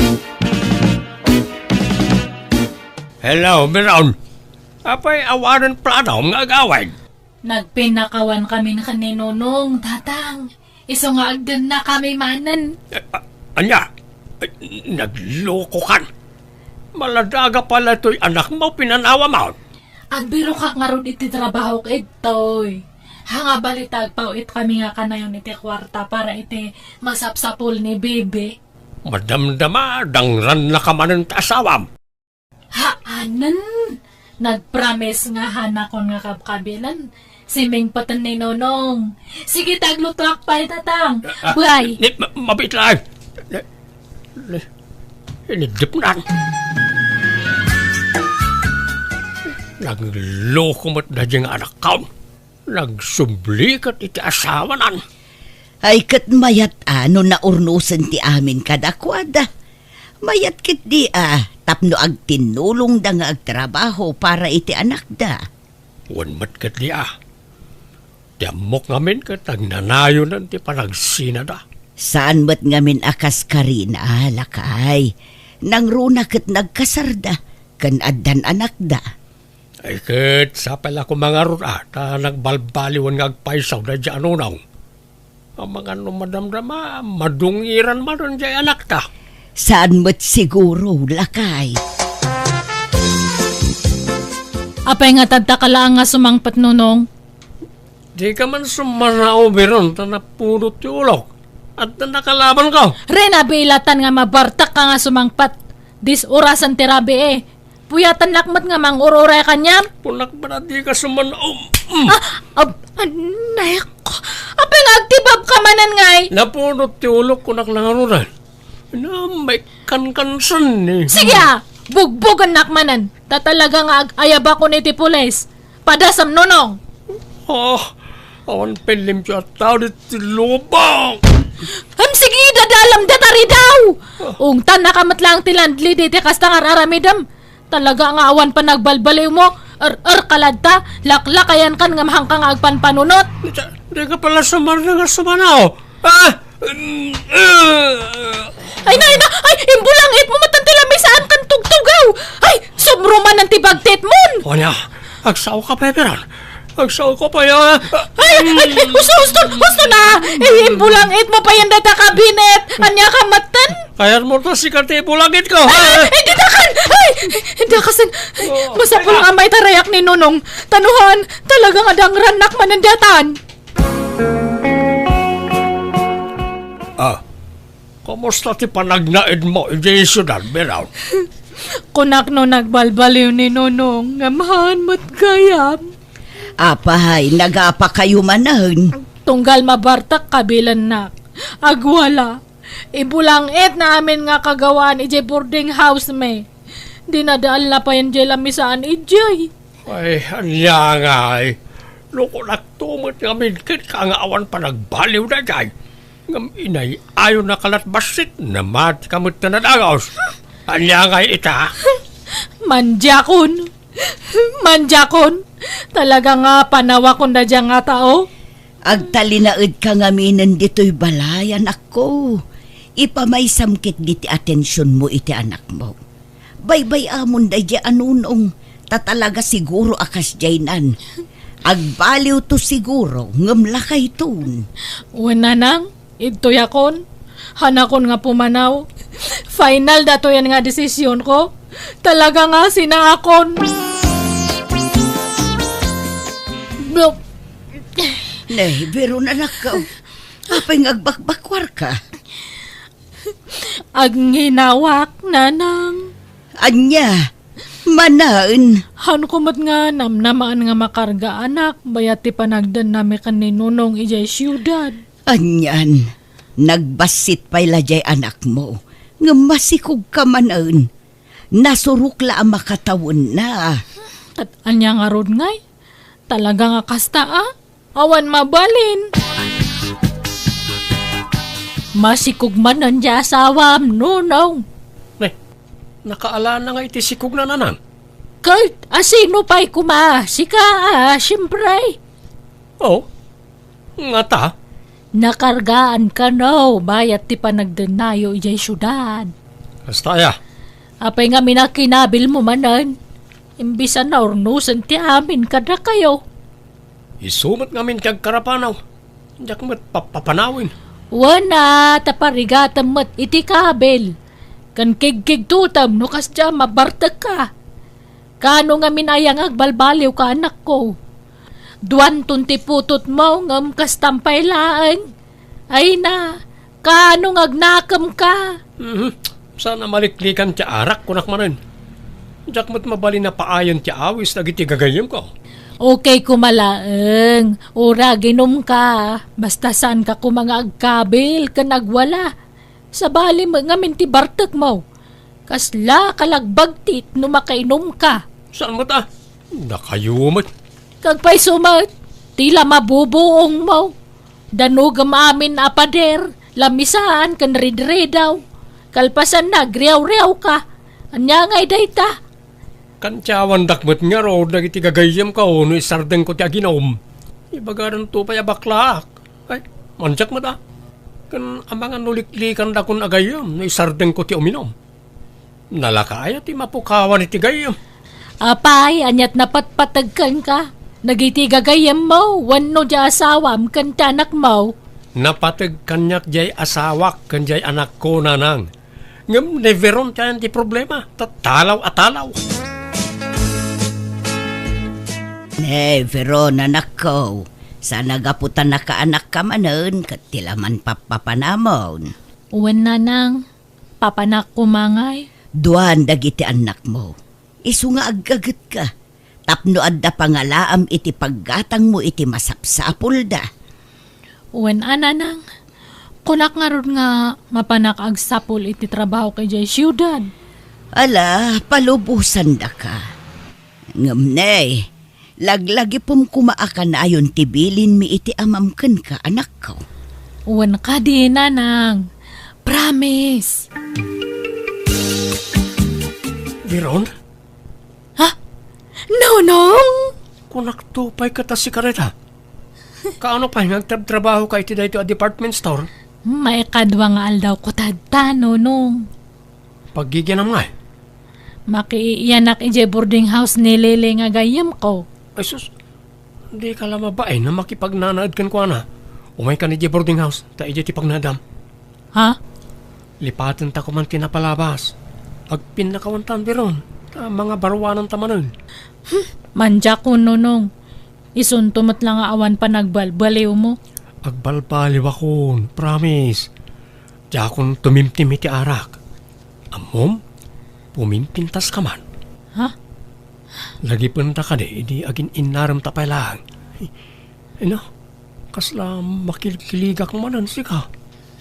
Hello, Biron. Apay awanen plano nga agawid? Nagpinnakawan kamin ken ni Nonong, Tatang. Isu nga agdennakami manen. Eh, a-, ania? Eh, naglokokan. Maladaga pay la toy anakmo, pinanawam. Agbirokak ngarud iti trabahok, Edtoy. Haan nga balita, agpaw-itkami nga kanayon iti kuarta para iti masapsapul ni Bibi. Madamdama, dangrannaka manen ti asawam. Haanen, nagpromise nga haanakon nga kabkabilan. Simingpeten ni Nonong. Sige, ta aglutoak pay, Tatang. Ah, ah, Bye. Ni, ma-, mabiit lang. Ni, ni, iniddepnan. Nagloko met daydiay nga anakkon. Nagsubli ket iti asawanan. Ay, ket mayat a no naurnosen ti amin kadakuada. Mayat ketdi a tapno agtinnulongda nga agtrabaho para iti anakda. Wen met ketdi a. Ti ammok ngamin ket nagnanayonan ti panagsinada. Saan met ngamin a kas Karina, lakay. Nangruna ket nagkasarda, ken addan anakda. Ay ket, sapay la koma ngarud a, ta nagbalbaliwen nga agpayso daydiay a Nonong. Amangan no madamdama, madungiran manen diay anakta. Saan met siguro, lakay. Apay nga tadta ka laeng nga sumangpet, Nonong? Dika man sumanao, Biron, ta napudot ti ulok. Adda nakalabanko. Rena, bilatan nga mabartak ka nga sumangpet. Dis-orasan ti rabii. Puyatannak met nga mangur-uray kaniam. Punak ba na dika sumanao? Mm. Ah, ab-, anay ko. Apay nga agtibab ka manen ngay? Napudot ti ulok, kunak nangaruran. Namay kankansan ni. Sige, ah! Bugbogennak manen, ta talaga nga ag-ayabakon iti pulis. Padasem, Nonong! Ah, awan pay limpio a tao ditoy lubong. Ham, sige, dadalem dayta ridaw! Ungtannaka met laeng ti landlady iti kasta nga ar-aramidem. Talaga nga awan panagbalbaliwmo, er-er ka latta, laklakayankan ngem haanka nga agpanpanunot. Di, di ka pala sumarna nga sumanaw. Ah! Ay, nay, na! Ay, imbulangitmo met ti lamisaan ken tugtugaw! Ay, sumrumanen ti bagtitmon! Ania, agsao ka pay, Piran? Agsao ka pay, ah! Ay, ay, ay, husto, husto, husto na! Ay, imbulangitmo pay dayta kabinet! Ania ka metten? Kayatmo ta sika ti ibulangitko, ha? Ay, ay, dakasen! Ay, dakasen! Ay, masapul nga maitarayak ni Nonong. Tanuhan, talaga nga dangrannak manen daytan. Ah, kumusta ti panagnaedmo idiay siudad, Piran? Kunak no nagbalbaliw ni Nonong, ngem haan met gayam. Apay, nagapakayo manen? Tunggal mabartek kabilennak. Agwala. Ibulangitna amin nga kagawaan idiay boarding house mi. Dinadaelna payen diay lamisaan idiay. Ay, ania ngay? No kunakto met ngamin kenka nga awan panagbaliw daydiay. Ngem inay-ayonaka lat bassit, namatika met ta nadagus. Ania ngay ita? Mandiakon. Mandiakon. Talaga nga panawakon daydiay nga tao. Agtalinaedka ngaminen ditoy balay, anakko. Ipamaysam ketdi ti atensionmo iti anakmo. Baybay-amon daydiay a Nonong, ta talaga siguro a kasdiaynan. Agbaliwto siguro, ngem lakayton. Wen, nanang, idtoyakon. Haanakon nga pumanaw. Final datoyen nga desisionko. Talaga nga sinaakon. Blo- Ne, Veron, anakko. Apay nga agbakbakwarka? Agnginawaak, nanang. Ania? Manen? Haanko met nga namnamaen nga makargaanak bayat ti panagdennami ken ni Nonong idiay siudad. Anian, nagbassit pay la diay anakmo, ngem masikogka manen. Nasurok la a makatawenna. Ket ania ngarud ngay? Talaga nga kasta a? Awan mabalin. Masikog manen diay asawam, Nonong. Ne, nakaalana nga iti sikogna, nanang? Ket asino pay koma? Sika a, siempre. Oh, ngata? Nakargaan kano bayat ti panagdennayo idiay siudad. Kasta aya? Apay ngamin a kinabilmo manen? Imbis a naurnosen ti amin kadakayo. Isu met ngamin ti agkarapanaw. Diak met pappapanawen. Wen a, ta parigatem met iti kabil. Ken kigkigtotem no kasdiay a mabartekka. Kaano ngamin aya nga agbalbaliwka, anakko? Duanton ti putotmo ngem kastam pay laeng. Ay na, kaano nga agnakemka? Mhm. Saan a maliklikan ti arak, kunak manen. Diak met mabalin a paayen ti awis dagiti gagayyemko. Okay koma laeng, uray aginumka. Basta saanka koma nga agkabil ken agwala. Sabali met ngamin ti bartekmo. Kasla kalagbagtit no makainumka. Saan met a? Dakayo met. Agpayso met, ti la mabubuongmo. Danogem amin a pader, lamisaan ken ridridaw. Kalpasanna, agriawriawka. Ania ngay dayta? Kantiawandak met ngarud dagiti gagayyemko no isardengko ti aginum. Ibagadanto pay a baklaak. Ay, mandiak met a. Ken amangan no liklikandakon a gayyem no isardengko ti uminum. Nalaka aya ti mapukawan iti gayyem? Apay, aniat napatpateg kenka? Dagiti gagayyemmo wenno diay asawam ken ti anakmo? Napateg kaniak diay asawak ken diay anakko, nanang. Ngem ni Veron ti ayan ti problema, ta talaw a talaw. Ne, Veron, anakko, saan a gapu ta nakaanakka manen ket ti la manpappapanamon. Wen, nanang, papanak koma ngay. Duan dagiti annakmo. Isu nga aggagetka tapno adda pangalaam iti paggatangmo iti masapsapulda. Wen a, nanang, Kunak ngarud nga mapanak agsapul iti trabahok idiay siudad. Ala, palubosandaka. Ngem ne, laglagipem koma a kanayon ti bilinmi iti amam kenka, anakko. Wen kadi, nanang. Promise. Biron? Ha? Nonong? Kunakto pay ket a sika dayta. Kaano pay nga agtrabtrabahoka iti daytoy a department store? Maikadua nga aldawko tatta, Nonong. Paggigianam ngay? Makiiyanak idiay boarding house ni Lily nga gayyemko. Ay sus, dika la mabain a makipagnanaed kenkuana. Umayka idiay boarding house, ta idiay ti pagnaedam. Ha? Lipatenta koman ti napalabas. Agpinnakawantan, Biron, ta mangabaruananta manen. Hmm, mandiakon, Nonong. Isunto met la nga awan panagbalbaliwmo. Agbalbaliwakon, promise. Diakon tumimtim iti arak. Ammom, pumimpintaska man. Ha? Lagipenta kadi idi agin-innaremta pay laeng. Ina, kasla makilkiligak manen sika.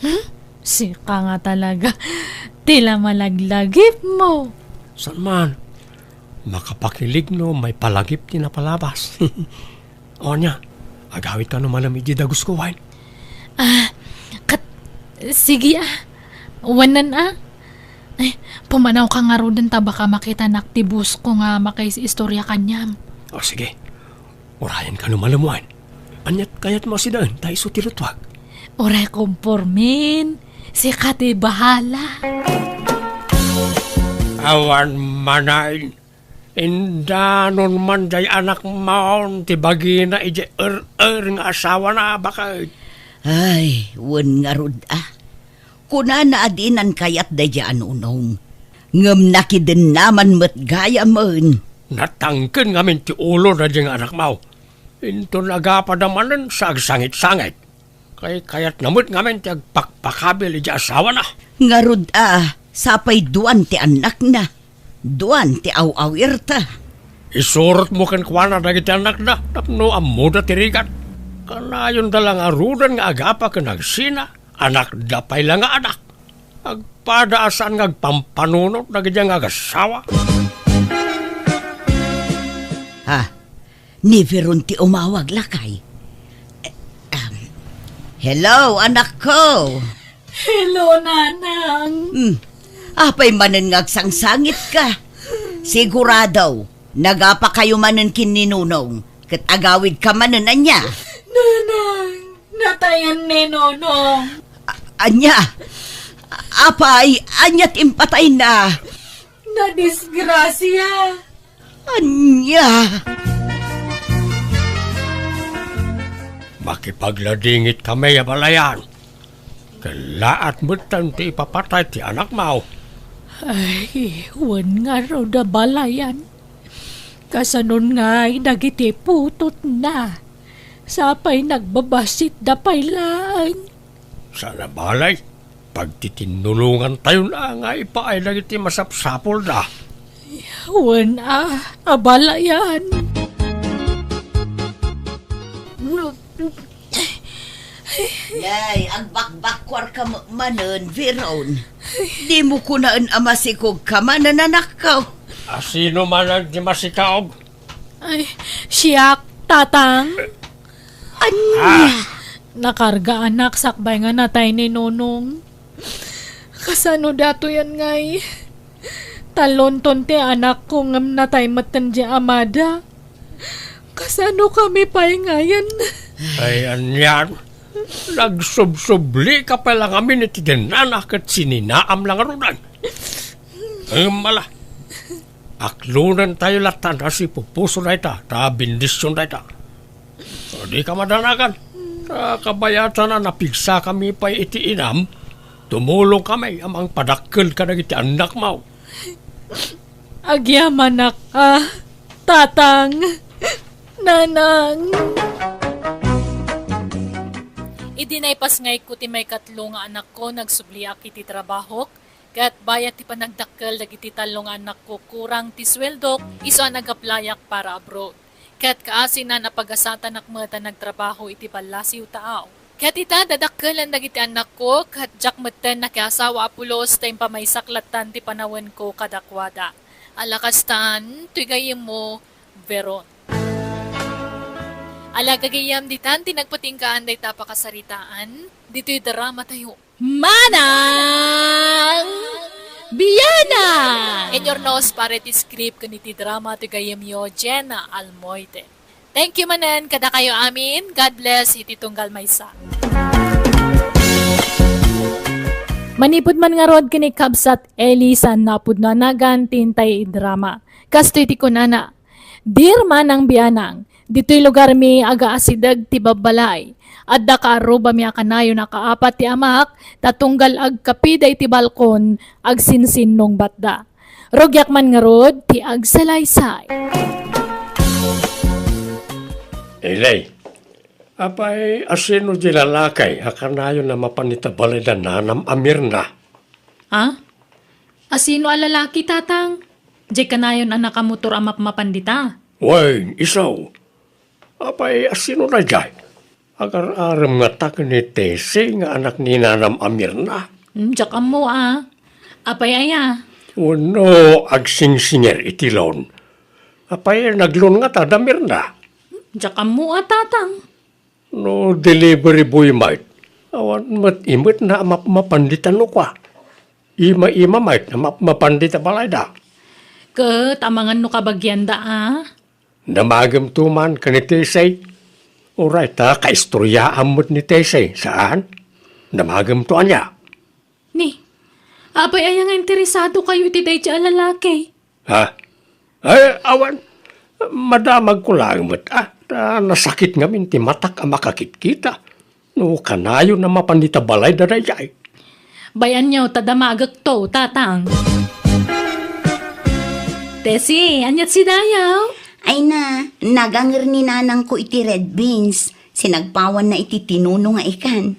Hmm? Sika nga talaga. Ti la malaglagipmo. Saan man? Makapakilig no maipalagip ti napalabas. O ania, agawidka no malem iti dagusko, wen? Ah, kat-, sige, ah. Wanan, ah. Ay, pumanawka ngaruden ta baka makitanak ti boss ko nga makaistoria kaniam. O, sige. Urayenka no malem, wen. Aniat kayatmo a sidaen ta isu ti luttuak? Uray kompormen. Sika ti bahala. Awan manen. Indanon man diay anakmon ti bagina idiay er-er nga asawana, baket. Ay, wen ngarud a. Kunana a dinan kayat daydiay a Nonong. Ngem nakidennaman met gayamen. Natangken ngamin ti ulo daydiay nga anakmo. Inton agapada manen sa agsangit-sangit. Kaykayatna met ngamin ti agpakpakabil idiay asawana. Ngarud a, sapay duan ti annakna. Duan ti aw-awirta. Isurotmo kenkuana dagiti annakda tapno ammoda ti rigat. Kanayonda la ngaruden nga agapa ken agsina, anakda pay la nga anak. Agpada a saan nga agpampanunot dagiti nga agassawa. Ah, ni Veron ti umawag, lakay. Eh, um, hello, anakko. Hello, Nanang. Hmm. Apay manen nga agsangsangitka? Sigurado, nagapakayo manen ken ni Nonong, ket agawidka manen ania? Nanang, natayen ni Nonong. A-, ania? Apay, ania ti impatayna? Nadisgrasia. Ania? Makipagladingit kami a balayan. Kellaat metten ti ipapatay ti anakmo. Ay, wen ngarud a balayan. Kasanon ngay dagiti putotna? Sapay nagbabassit da pay laeng. Saan a balay, pagtitinnulongantayon a nga ipaay dagiti masapsapulda. Wen a, a balayan. Nay, agbakbakkuarka met manen, Veron. Dimo kunaen a masikogka manen, anakko. A sino manen ti masikaog? Ay, siak, Tatang. Ania? Ah. Nakarga anak sakbay nga natay ni Nonong. Kasano datoyen ngay? Talonton ti anakko ngem natay metten ti amada. Kasano kami pay ngayen? Ay, anian? Nagsubsublika pay la ngamin iti dennana ket sininaam la ngaruden. Ngem ala, aklonentayo latta a sipupuso dayta, ta bendision dayta. Dika madanagan. Ta kabayatan a napigsakami pay iti inam, tumulongkami a mangpadakkel kadagiti annakmo. Agyamanak a, Tatang, Nanang. Idi naipasngayko ti maikatlo nga anakko, nagsubliak iti trabahok, ket bayat ti panagdakkel dagiti tallo nga annakko, kurang ti sueldok, isu a nag-applyak para abroad. Ket kaasinan a pagasatanak met a nagtrabaho iti ballasiw taaw. Ket ita, dadakkelen dagiti annakko, ket diak metten nakiasawa a pulos ta impamaysak lattan ti panawenko kadakuada. Ala kastan, toy gayyemmo, Veron. Ala gagayyem, ditan ti nagpatinggaan dayta a pakasaritaan, ditoy dramatayo. Manang Bianang! In your nose, pare ti script ken iti drama ti gayyemyo, Jenna Almoite. Thank you manen kadakayo amin. God bless iti tunggal maysa. Manipud man ngarud ken ni Kabsat Eli, saan napudno a nagan ti intay idrama. Kastoy ti kunana, "Dear Manang Bianang, ditoy lugarmi agaasideg ti babbalay. Adda kaarrubami a kanayon a kaapat ti amak, ta tunggal agkapida iti balkon, agsinsinnungbatda. Rugiak man ngarud ti agsalaysay." Ilay, apay, asino di lalaki a kanayon a mapan ita balay da nanam a Mirna? Ah? Asino a lalaki, Tatang? Diay kanayon a nakamotor a mapmapan dita? Wen, isu. Apay, asino daydiay? Agar-arem ngata ken ni Tessie nga anak ni nanam a Mirna? Hmm, diak ammo, ah. Apay aya? Wenno agsingsinger iti loan? Apay, nag-loan ngata da Mirna? Hmm, diak ammo, ah, Tatang. No delivery boy met, awan met imetna a mapmapan dita nukua. Ima-ima met a mapmapan dita balayda. Ket amangan no kabagianda, ah? Damagemto man ken ni Tessie. Uray ta kaistoryaam met ni Tessie, saan? Damagemto ania? Ni, apay aya nga interesadokayo iti daydiay a lalaki? Ha? Ay, awan. Madamagko laeng met, ah. Ta nasakit ngamin ti matak a makakitkita. No kanayon a mapan ita balayda daydiay. Bay-anyo ta damagekto, Tatang. Tessie, aniat si Dayaw? Ay na, naganger ni nanangko iti red beans. Sinagpawanna iti tinuno nga ikan.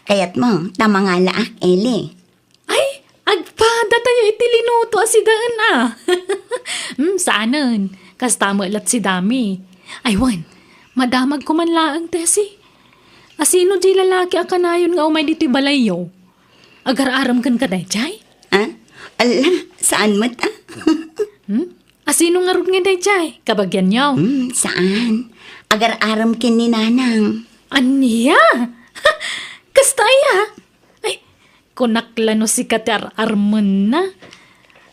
Kayatmo, ta mangalaak, Eli. Ay, agpadatayo iti linuto a sidaen, ah. Hmm, saanen. Kasta met lat sidami. Ay, wen, madamagko man laeng, Tessie. Asino diay lalaki a kanayon nga umay ditoy balayyo? Agar-arem kenka daydiay? Ah? Ala, saan met, ah? Hmm? Asino ngarud nga daydiay? Kabagianyo? Hmm, saan. Agar-arem ken ni nanang. Ania? Kasta aya? Ay, kunak la no sika ti ar-armenna.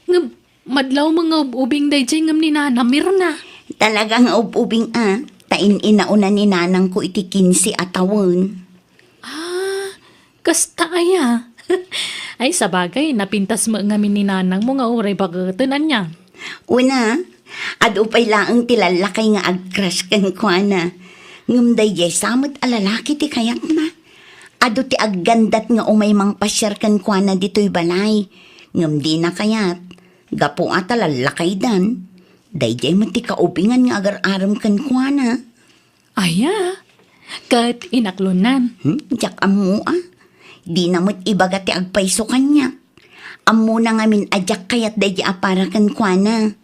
Ngem, madlaw nga ub-ubing daydiay ngem ni Nana Mirna. Talaga nga ub-ubing, ah. Ta in-inauna ni nanangko iti kinse a tawen. Ah, kasta aya? Ay, sabagay, napintas met ngamin ni nanangmo nga uray baketen, ania? Una, adu pay laeng ti lallakay nga ag-crush kenkuana. Ngem daydiay sa met a lalaki ti kayatna. Adu ti aggandat nga umay mangpasiar kenkuana ditoy balay. Ngem dina kayat. Gapu a ta lallakaydan. Daydiay met ti kaubingan nga agar-arem kenkuana. Aya, ket inaklonan. Hmm, diak ammo, ah. Dina met ibaga ti agpayso kaniak. Ammona ngamin a diak kayat daydiay a para kenkuana.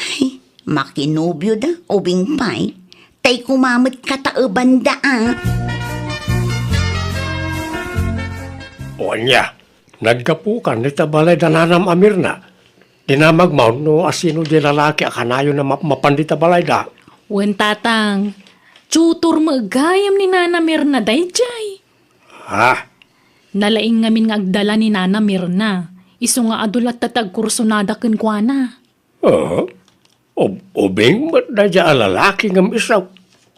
Ay, makinobioda, ubing pay. Tay koma met kataebanda, ah. O ania, naggapukan ita balay da nanam a Mirna. Dinamagmo no asino di lalaki a kanayon a mapmapan dita balayda. Wen, Tatang, tutor met gayam ni Nana Mirna daydiay. Ha? Nalaing ngamin nga agdala ni Nana Mirna. Isu nga adu latta ti agkursunada kenkuana. Ah? Ub-, ubing met daydiay a lalaki ngem isu.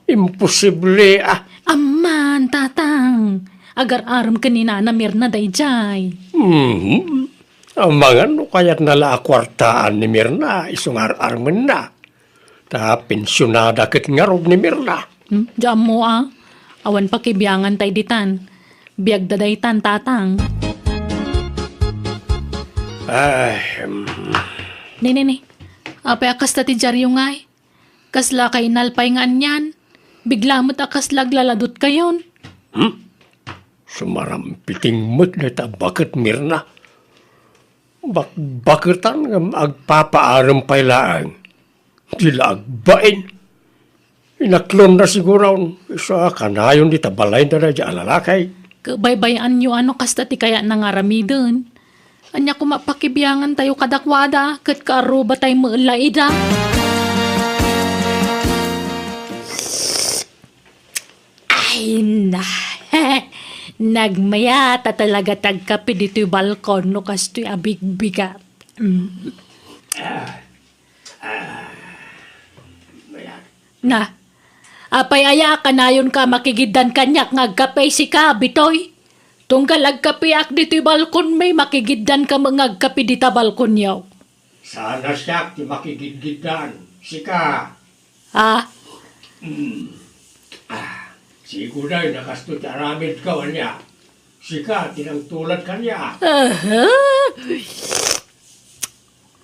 Imposible, ah. Amman, Tatang. Agar-arem ken ni Nana Mirna daydiay. Mhm. Amangan no kayatna la a kuartaan ni Mirna isu nga ar-armenna. Ta pensionada ket ngarud ni Mirna. Hmm, diak ammo, ah. Awan pakibiangan tay ditan. Biagda daytan, Tatang. Ay, hmm. Ni, ni, ni. Apay a kasta ti diaryo ngay? Kasla kainalpay nga anian? Bigla met a kasla aglaladutkayon. Hmm? Sumarampiting met dayta a baket, Mirna. Bakbaketan ngem agpapaarem pay laeng. Di la agbain. Inaklonna siguron, isu a kanayon dita balayda daydiay a lalaki. Ket baybay-anyo a no kasta ti kayatna nga aramiden. Ania koma pakibiangantayo kadakuada, ket kaarrubatay met la ida. Ay na, nagmayat a talaga ti agkape ditoy balkon no kastoy a bigbigat. Mm. Na, apay aya a kanayonka a makigiddan kaniak nga agkape sika, Bitoy? Tunggal agkapeak ditoy balkonmi, makigiddanka met nga agkape dita balkonyo. Saan a siak ti makigidgiddan, sika. Ah? Hmm. Ah, siguray, nakasto ti aramidko, ania? Sika ti nangtulad kaniak. Aha.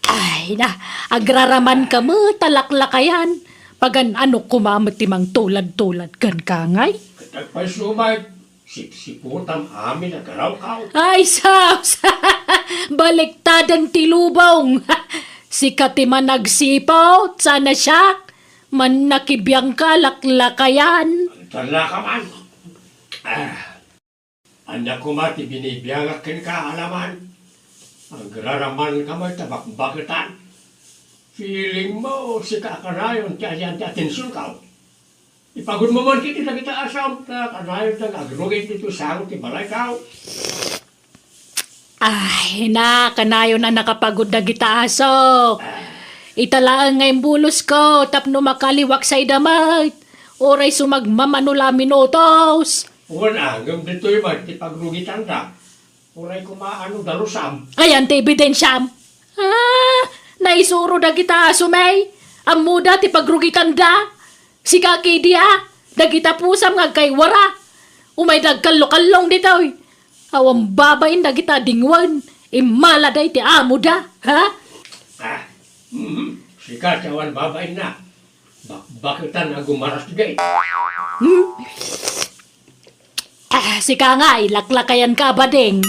Ay na, agraramanka met a laklakayan. Pagan-anok koma met ti mangtulad-tulad kenka ngay? Ket agpayso met, sipsiputam amin a garawkaw. Ay, sus! Baliktaden ti lubong. Sika ti managsiput, saan a siak. Mannakibiangka, laklakayan. Agtalnaka man. Ah. Ania koma ti binibiangak kenka, alaman? Agraramanka met a bakbaketan. Feeling mo, sika a kanayon ti ayan ti atensionkaw. Ipagudmo man ketdi dagita asam, ta kanayon nga agrugit ditoy sango ti balaykaw. Ay, na, kanayon a nakapagud dagita aso. Ita laeng nga imbulosko tapno makaliwak sa ida met. Uray sumagmamano la a minutos. Wen a, ngem ditoy met ti pagrugitanda. Uray koma a no dalusam. Ayan ti ebidensiam. Ah, naisuro dagita aso, may. Ammoda ti pagrugitanda. Sika ketdi a, dagita pusam nga agkaywara. Umayda agkallokallong ditoy. Awan babain dagita dingwen. Immalada iti amoda, ha? Ah, mhm. Sika ti awan babainna. Bakbaketan a gumarasgay. Hmm? Ah, sika nga, ilaklakayanka a bading.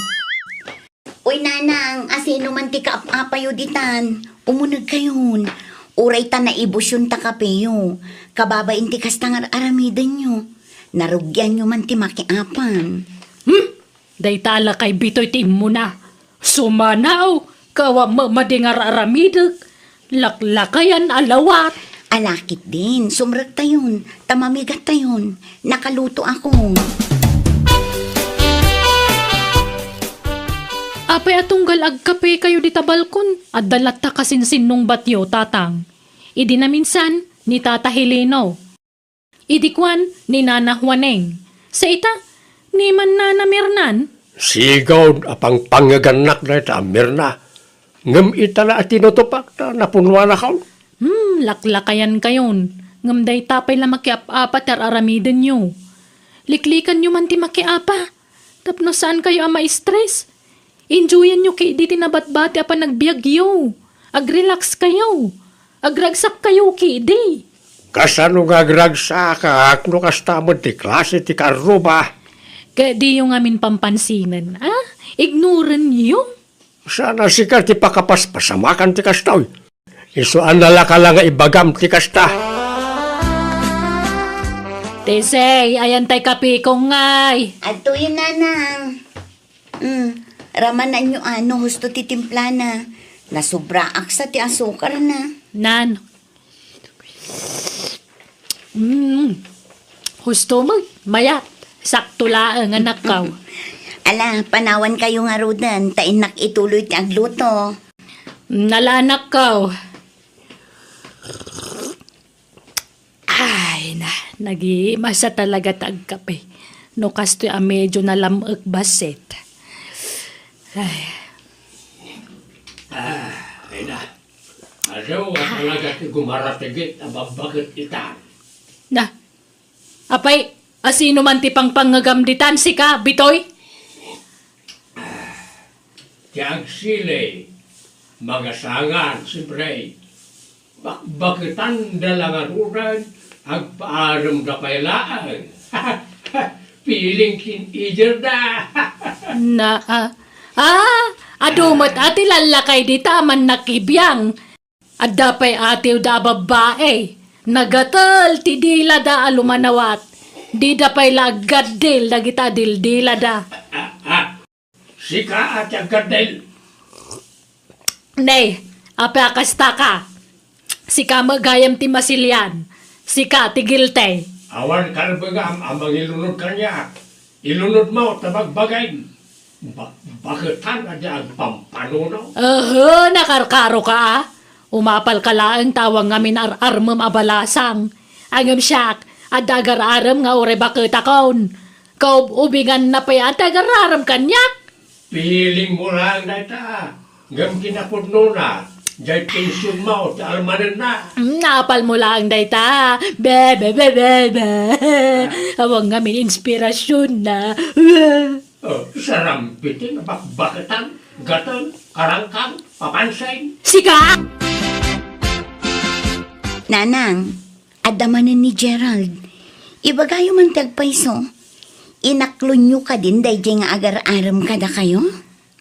Uy, nanang, asino man ti kaap-apayo ditan? Umunegkayon. Uray ta naibusyon ta kapeyo. Kababain ti kasta nga ar-aramidenyo. Narugianyo man ti makiapan. Hmm? Dayta a lakay Bitoy ti immuna. Sumanaw, kawa mamadi nga ar-aramidek. Laklakayan a lawat. Ala ketdin, sumrektayon, ta mamigattayon. Nakaluto ako. Apay a tunggal agkapekayo dita balkon? Adda latta kasinsinnungbatyo, Tatang. Idi naminsan, ni Tata Heleno. Idi kuan ni Nana Juaneng, sa ita, ni Mannana Mirnan? Sigud a pangpangngegannak dayta a Mirna. Ngem ita la a tinutupak ta napunuanakon. Hmm, laklakayankayon. Ngem dayta pay la makiap-apa ti ar-aramidenyo. Liklikanyo man ti makiapa. Tapno saankayo a ma-stress. Enjoyanyo ketdi ti nabatbati a panagbiagyo. Agrelaxkayo. Agragsakkayo ketdi. Kasano nga agragsakak no kasta met ti klase ti kaarruba? Ket diyo ngamin pampansinen, a? Ignoranyo. Saan a sika ti pakapaspasamakan ti kastoy. Isu a nalaka la nga ibagam ti kasta. Tesey, ayan tay kapeko ngay. Adtoyen, nanang. Mm, ramananyo a no husto ti timplana. Nasubraak sa ti asukarna. Nan. Mm. Husto mo, mayat. Sakto laeng, anakkaw. Ala, panawankayo ngaruden, ta innak ituloy ti agluto. Mm, ala, anakkaw. Ay, na, nagimasa talaga ti agkape. No kastoy a medyo nalam-ek bassit. Ay. Ah, ay na. Adu a talaga ti gumaratigit a babbaket itan. Na, apay, asino man ti pangpangngegam ditan, sika, Bitoy? Ti agsili, magasangan, siempre. Bakbaketanda la ngaruden, agpaaremda pay laeng. Feeling teenager-da. Na, ah, ah, adu met a ti lallakay dita a mannakibiang. Adda pay atiwda a babbai. Nagatel ti dilada a lumanawat. Dida pay la aggaddil dagita a dildilada. Ah, ah. Sika a ti aggaddil. Nay, apay a kastaka? Sika met gayam ti masilian. Sika ti guilty. Awan karbengam a mangilunod kaniak. Ilunodmo ta bagbagim. Ba-, baketan a di agpampanunot. Aha, nakarkaroka a. Umapalka laeng ta awan ngamin ar-armem a balasang. Ngem siak, adda agar-arem nga uray baketakon. Kaub-ubinganna pay a ti agar-arem kaniak. Pilingmo laeng dayta. Ngem kinapudnona, diay pensionmo ti almanenna. Mm, naapalmo laeng dayta. Be, be, be, be, be. Awan ngamin inspirasionna. Oh, sarampiting bakbaketan, gateng, karangkang, papansin. Sika! Nanang, adda manen ni Gerald. Ibagayo man ti agpayso. Inaklonyo kadin daydiay nga agar-arem kadakayo?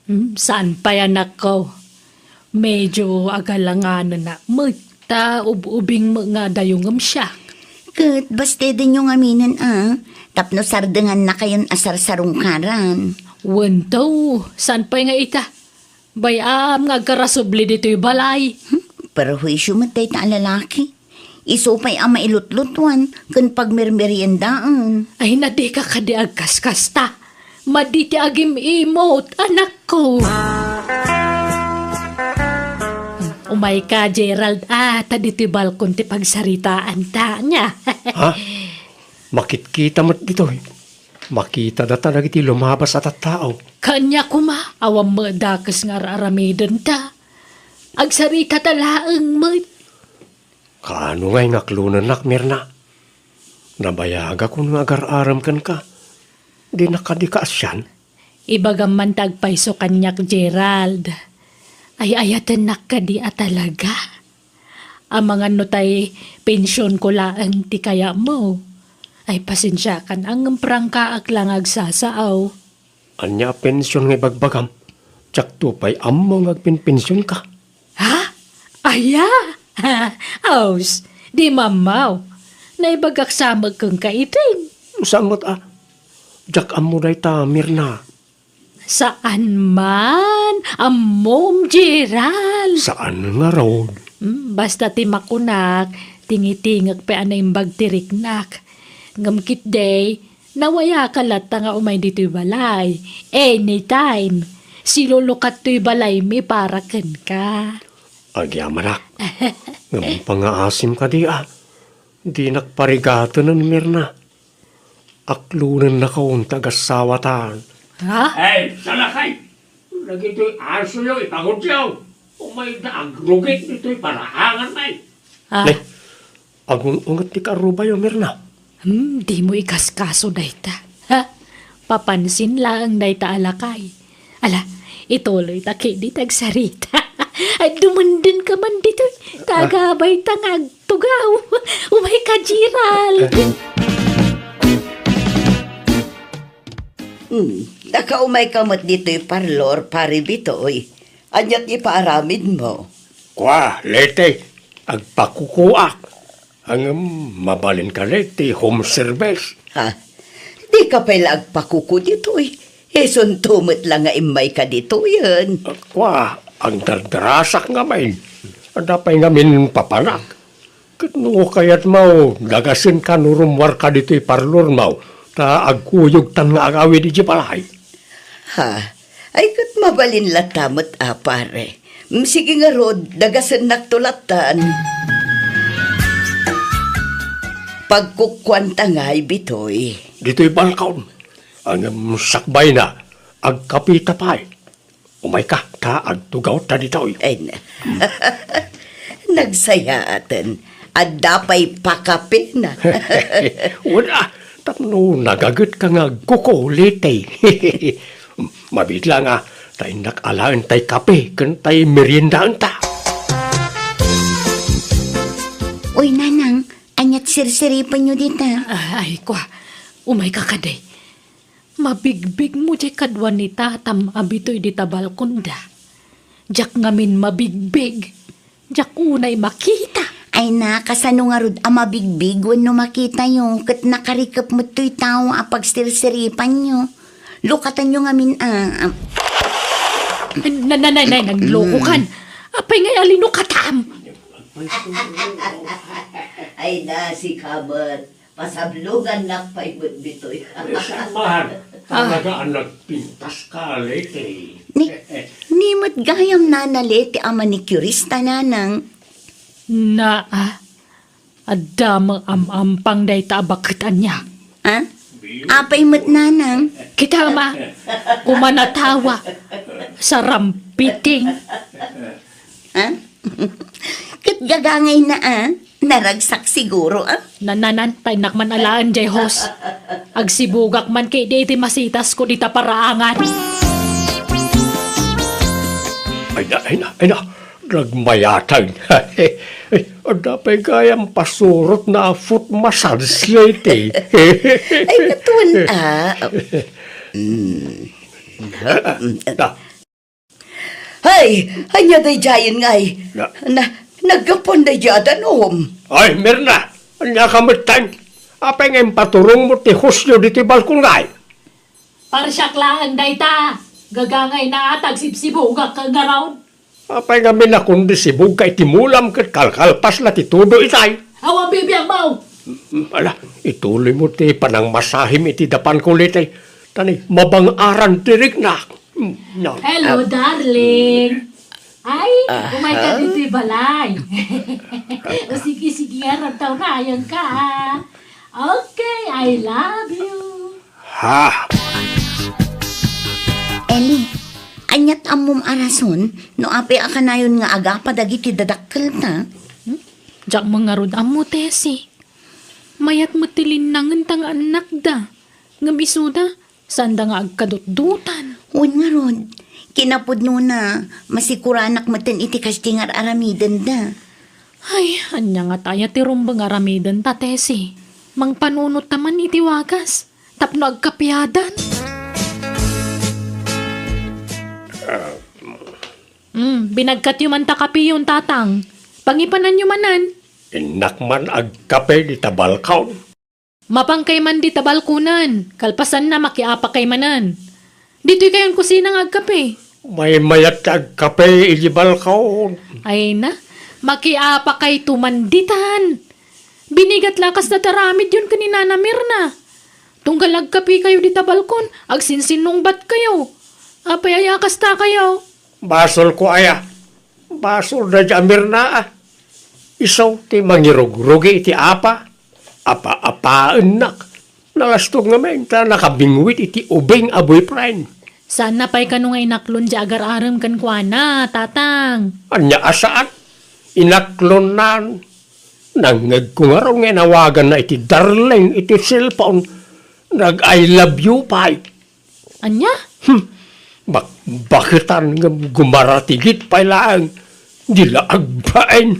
Hmm, saan pay, anakko? Medyo agalanganennak met, ta ub-ubing met nga adda ngem siak. Ket bastedenyo ngaminen a, tapno sardengannakayon a sarsarungkaran. Wen to, saan pay nga ita? Bay-am nga agkarasubli ditoy balay. Hmm, perhuisio met dayta a lalaki. Isu pay a mailutlutuan ken pagmermeriendaen. Ay, na dika kadi agkaskasta. Madi ti agim-imot, anakko. Umayka, Gerald, a, ta ditoy balkon ti pagsaritaanta, ania? Ha? Makitkita met ditoy. Makita data dagiti lumabas a tattao. Kanya koma, awan met dakes nga ar-aramidenta. Agsaritata laeng met. Kaano ngay nga aklonennak, Mirna? Nabayagakon nga agar-arem kenka. Dinak kadi kaasian? Ibagam man ta agpayso kaniak, Gerald. Ay-ayatennak kadi a talaga? Amangan no tay pensionko laeng ti kayatmo. Ay, pasensiakan, ngem prangkaak la nga agsasao. Ania a pension nga ibagbagam? Diakto pay ammo nga agpenpensionka. Ha? Aya? Aus, di mammaw. Naibagak sa met kenka itin. Saan met a? Diak ammo dayta, Mirna. Saan man? Ammom, Gerald. Saan ngarud? Hmm, basta ti makunak, tingitingek pay a naimbag ti riknak. Ngem ketdi, nawayaka latta nga umay ditoy balay. Anytime. Silulukat toy balaymi para kenka. Agyamanak. Ngem pangaasim kadi a. Dinak parigatenen, Mirna. Aklonennakon ti agasawatan. Ha? Ay, salakay! Dagitoy asoyo, ipangudyo. Umayda agrugit ditoy paraangan, ay. Ah. Ne, agun-unget ti karubayo, Mirna. Hmm, dimo ikaskaso dayta. Ha? Papansin laeng dayta a lakay. Ala, ituloyta ketdi ti agsarita. Ay, dumenden ka man ditoy. Ta agabay ta nga agtugaw. Umayka, Gerald. Hmm, nakaumay ka met ditoy parlor, Pare Bitoy. Ania ti ipaaramidmo? Kua, Leti, agpakukuak. Ngem mabalin kadi ti home service. Ha? Dika pay la agpakuku ditoy. Isunto met la nga immayka ditoyen. Kua, agdardarasak ngamin. Adda pay ngamin papanak. Ket no kayatmo, dagasenka no rummuarka ditoy parlormo, ta agkuyogtan nga agawid idiay balay. Ha? Ay, ket mabalin latta met a, pare. Mm, sige ngarud, dagasennakto lattan. Pagkukuanta ngay, Bitoy. Ditoy balkon. Ngem sakbayna, agkapita pay. Umayka, ta agtugawta ditoy. Ay, na. Nagsayaaten. Adda pay pakapina. Wala, tapno nagagetka nga agkuku, Leti. Mabiit la nga, ta innak alaen tay kape ken tay meriendaenta. Uy, Nanang, aniat sirsiripenyo dita? Ah, ay, kua, umayka kadi. Mabigbigmo diay kadua ni Tatam a Bitoy dita balkonda. Diak ngamin mabigbig. Diak unay makita. Ay na, kasano ngarud a mabigbig wenno makitayo ket nakarikep met toy tao a pagsirsiripanyo? Lukatanyo ngamin a, a, Na, na, na, na, naglokokan. Apay ngay a linukatam? Ay na, sika met. Pasablogannak pay met ditoy. Ay, saan man? Ah. Talaga a nagpintas ka, Leti. Ni, ni met gayam, Nana Leti, a manicurista, nanang. Na, ah, adda met am-ampang dayta a baket ania. Ah? Apay met, nanang? Kita ma, kumanatawa. Sarampiting. Ah? Ket gagangayna, ah. Naragsak siguro, ah. Nananan, ta innak man alaen jay hose. Agsibugak man ketdi iti masitasko dita paraangan. Ay na, ay na, ay na. Nagmayatan. Adda pay gayam pasurotna a foot massage, Leti. Ay, katuan, ah. Mm. Ah, ah. Hay! Ania daydiayen ngay? Na- Na, naggapuan daydiay a danum. Ay, Mirna! Ania ka metten? Apay nga impaturongmo ti hosyo ditoy balkon ngay? Parsiak laeng dayta. Gagangayna a agsibsibugak ngarud. Apay ngamin a kundi sibugka iti mulam ket kalkalpas la ti tudo itay? Awan bibiag mo! Mm, ala, ituloymo ti panangmasahim iti dapanko, Leti. Ta ni, mabang-aran ti riknak. Mm, no. Hello, darling. Ay, umay ka ditoy balay. O sige, sige, aram ta unayan ka, ah. Okay, I love you. Ha? Eli, aniat ammom a rason no apay a kanayon nga agapa dagiti dadakkelta? Hmm? Diak man ngarud ammo, Tessie. Mayat met ti linnangenta nga annakda. Ngem isuda, saanda nga agkadutdotan. Wen ngarud, kinapudnona, masikuranak metten iti kasdi nga ar-aramidenda. Ay, ania ngata aya ti rumbeng aramidenta, Tessie? Mangpanunot ta man iti wagas tapno agkapiadan. Hmm, binagkatyo man ta kapiyon, Tatang. Pangipananyo manen. Innak man agkape dita balkon. Mapankay man dita balkonen, kalpasanna makiapakay manen. Ditoy kayon kusina nga agkape. Maymayat ti agkape iti balkon. Ay na, makiapakayto man ditan. Binigat la kasta ti aramidyon ken ni Nana Mirna. Tunggal agkapekayo dita balkon, agsinsinnungbatkayo. Apay aya kastakayo? Basolko aya. Basol daydiay a Mirna, ah. Isu ti mangirugrugi iti apa. Apa-apaennak. Nalastog ngamin ta nakabingwit iti ubing a boyfriend. Saanna pay kano nga inaklon diay agar-arem kenkuana, Tatang? Ania a saan? Inaklonnan. Nangngegko ngarud nga inawaganna iti darling iti cellphone. Nag-I love you pay. Ania? Hmm. Bakbaketan ngem gumaratigit pay laeng. Di la agbain.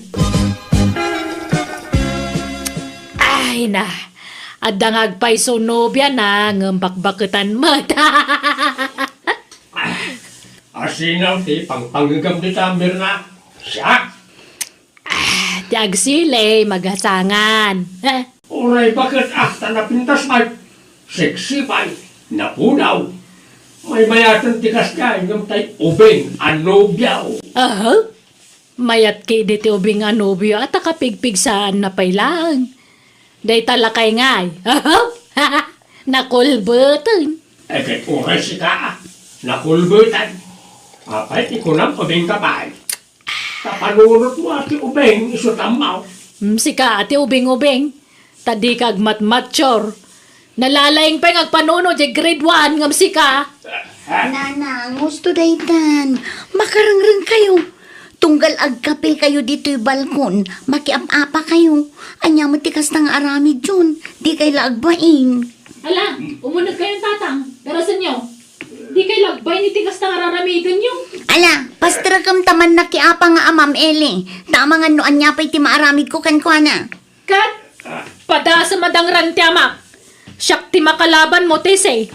Ay na, adda nga agpayso nobiana ngem bakbaketan met. Asino ti pangpangngegam dita, Mirna? Siak? Ah, ti agsili, magasangan. Uray baket, ah, ta napintas pay. Sexy pay. Napudaw. Maymayaten ti kasdiay ngem tay ubing a nobiaw. Aha? Mayat ketdi ti ubing a nobio a ta kapigpigsaanna pay laeng. Dayta lakay ngay. Aha? Nakulbeten. Eh, ket uray sika, ah. Nakulbeten. Apay ti kunam, ubingka pay? Ta panunotmo a ti ubing isu tammaw. Hmm, sika a ti ubing-ubing, ta dika agmatmature. Nalalaing pay nga agpanunot diay grade one ngem sika. Nanang, husto daytan. Makarengrengkayo. Tunggal agkapekayo ditoy balkon, makiap-apakayo. Ania met ti kasta nga aramidyon? Dikay la agbain. Ala, umunegkayon, Tatang. Darasenyo. Dikay la agbain iti kasta nga raramidenyo. Ala, pasterekem ta mannakiapa nga amam, Eli. Ta amangan no ania pay ti maaramidko kenkuana. Ket, padasem a dangran ti amak. Siak ti makalabanmo, Tessie.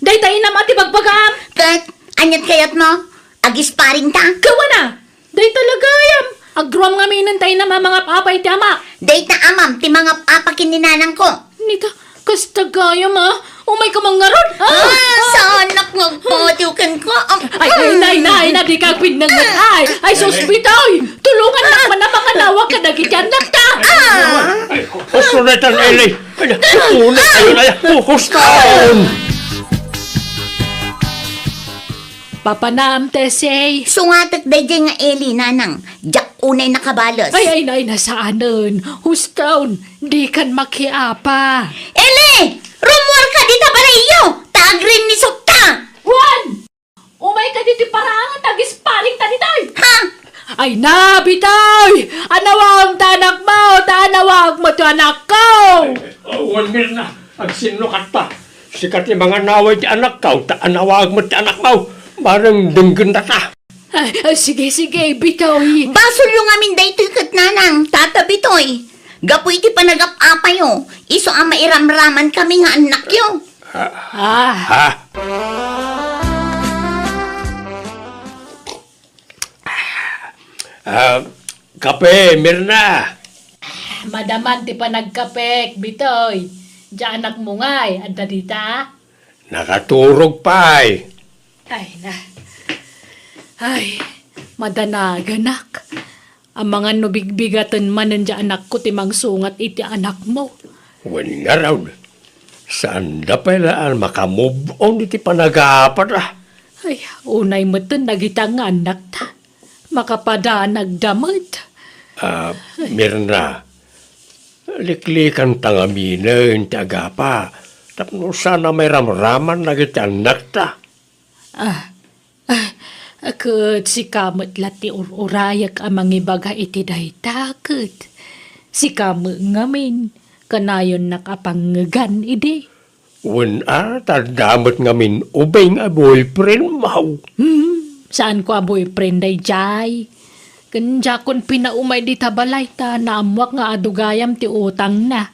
Dayta inam a ti bagbagaam. Ket, aniat kayatmo? Agisparingta? Kawana! Dayta la gayam. Agruam ngamin ta inam a mangap-apa iti ama. Dayta amam ti mangap-apa ken ni nanangko. Nita, kasta gayam a. Umayka man ngarud, a? Ah, saanak nga agpatiw kenka. Am- Ay, ay, nay, nay, na, di ka agpinnengnget, ay. Ay, sus, Bitoy! Tulongannak man a manganawag kadagiti annakta. Ah! Ay, husto na itan, Eli. Ay, unay kayo na yan. Husto! Papanam, Tessie. Sungatek daydiay nga Eli, nanang. Diak unay nakabales. Ay, ay, nay, nasaanen. Husto, dikan makiapa. Eli! Rummuarka dita balayyo! Ta agrinnisutta! Juan! Umayka ditoy paraangan ta agisparingta ditoy! Ha? Ay na, Bitoy! Anawagmo ta anakmo, ta anawagmo ti anakko! Awan, Mirna, agsinnukatta. Sika ti manganawag ti anakko, ta anawagmo ti anakmo. Bareng denggenda ta. Ay, ay, sige, sige, Bitoy. Basolyo ngamin daytoy ket nanang, tata Bitoy. Gapu iti panagap-apayo, isu a mairamraman kami nga annakyo. Ah. Ha? Ah, kape, Mirna. Madaman ti panagkapek, Bitoy. Diay anakmo ngay, adda dita? Nakaturog pay. Ay na. Ay, madanaganak. Amangan no bigbigaten manen diay anakko ti mangsungat iti anakmo. Wen ngarud, saanda pay la a makamove on iti panagapata. Ay, unay metten dagita nga annakta. Makapadanagda met. Ah, Mirna, liklikanta ngaminen ti agapa tapno saan a mairamraman dagiti annakta. Ah, ah, ket sika met la ti ur-urayak a mangibaga iti dayta, ket sika met ngamin, kanayonnak a pangngegan idi. Wen a, ta adda met ngamin ubing a boyfriend mo. Hmm, saanko a boyfriend daydiay. Ken diakon pinaumay dita balay ta naammoak nga adu gayam ti utangna.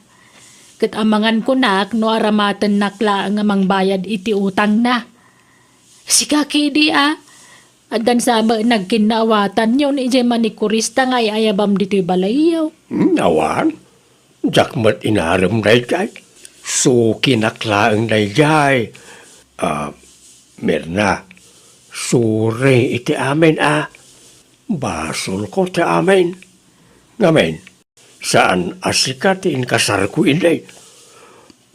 Ket amangan kunak no aramatennak laeng a mangbayad iti utangna. Sika kadi a, addan sa met nagkinnaawatanyo idiay manikurista nga ay-ayabam ditoy balayyo. Hmm, awan. Diak met inarem daydiay. Sukinak laeng daydiay. Ah, Mirna, sorry iti amin a. Basolko ti amin. Ngamin, saan a sika ti inkasarko idi.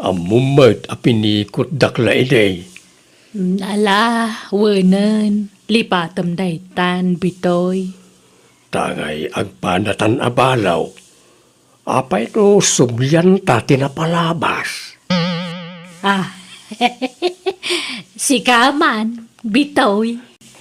Ammom met a pinikutdak la idi. Mm, ala, wenen, lipatem daytan, Bitoy. Tangay agpadatan a balaw. Apay no sublianta ti napalabas? Ah, sika man, Bitoy.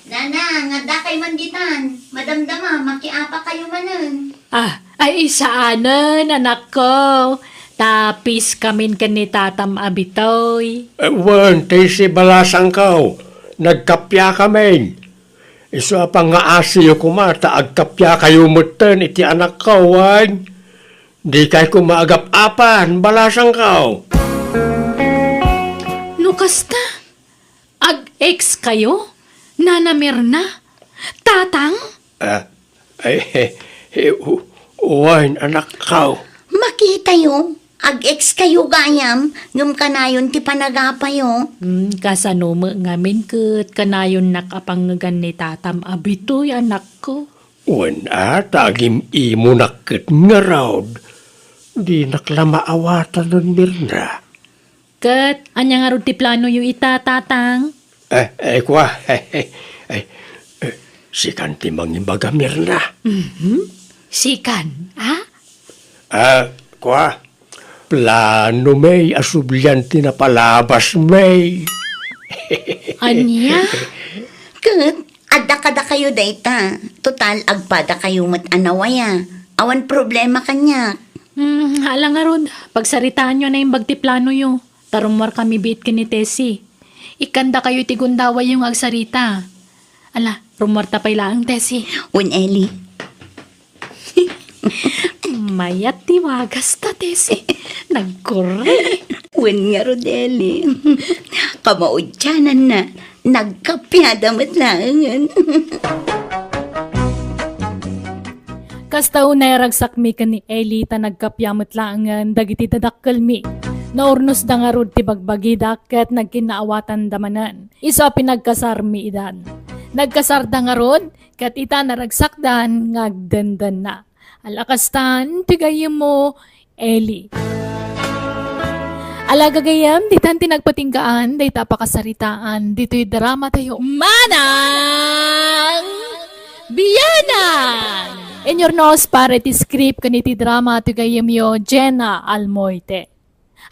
Nana, nga dakay man ditan. Madamdama, makiapa kayo manen. Ah, ay, saanen, anakko. Tapis kamin ken ni tatam a Bitoy. Eh, wen, ti si balasangkaw. Nagkappia kamin. Isu a pangngaasiyo koma ta agkappia kayo metten iti anakko, wen? Dikay koma agap-apan, balasangkaw. No kasta, ag-ex kayo, Nana Mirna? Tatang? Ah, ay, eh, eh, u-, wen, anakkaw. Makitayo, ag-ex kayo gayam, ngem kanayon ti panagapayo. Hmm, kasano met ngamin ket kanayonnak a pangngegan ni tatam a Bitoy, anakko? Wen a, ta agim-imonak ket ngarud. Dinak la maawatanen, Mirna. Ket ania ngarud ti planoyo ita, Tatang? Eh, eh, kua. Eh, eh, sikan ti mangibaga, Mirna. Mhm. Sikan, a? Ah, kua. Plano mi a sublian ti napalabas mi. Ania? Ket adda kadakayo dayta. Total, agpada kayo met a nawaya. Awan problema kaniak. Hmm, ala ngarud, pagsaritaanyo a naimbag ti planoyo. Ta rummuar kami biit ken ni Tessie. Ikkanda kayo iti gundawayyo nga agsarita. Ala, rummuarta pay laeng, Tessie. Wen, Eli. Mayat ti wagasta, Tessie. Nagkurre. Wen ngarud, Eli. Kamaudiananna, nagkappiada met laengen. Kasta unay a ragsakmi ken ni Eli ta nagkappia met laengen dagiti dadakkelmi. Naurnusda ngarud ti bagbagida ket nagkinnaawatanda manen. Isu a pinagkasarmi idan. Nagkasarda ngarud ket ita naragsakdan nga agdendenna. Ala kastan ti gayyemmo, Eli. Ala gagayyem, ditan ti nagpatinggaan dayta a pakasaritaan ditoy drama tayo. Manang Bianang! Inyurnos para iti script ken iti drama ti gayyemyo, Jenna Almoite.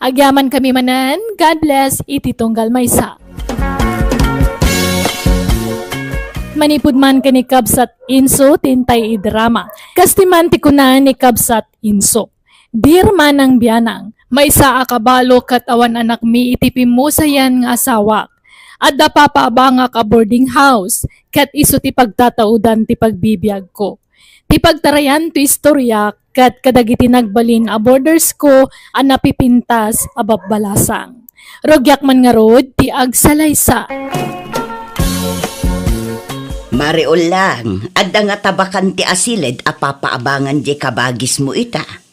Agyamankami manen, God bless iti tunggal maysa. Manipud man ken ni Kabsat Inso ti intay idrama. Kasta man ti kuna ni Kabsat Inso. Dear Manang Bianang, maysa a kabalo ket awan anakmi iti pimmusayan nga asawak. Adda papaabangak a boarding house, ket isu ti pagtataudan ti pagbibiagko. Ti pagtarayan ti istorya ket kadagiti nagbalin a boarders ko a napipintas a babbalasang. Rugiak man ngarud ti agsalaysa. Mare Ulang, adda ngata bakante a siled a papaabangan diay kabagismo ita?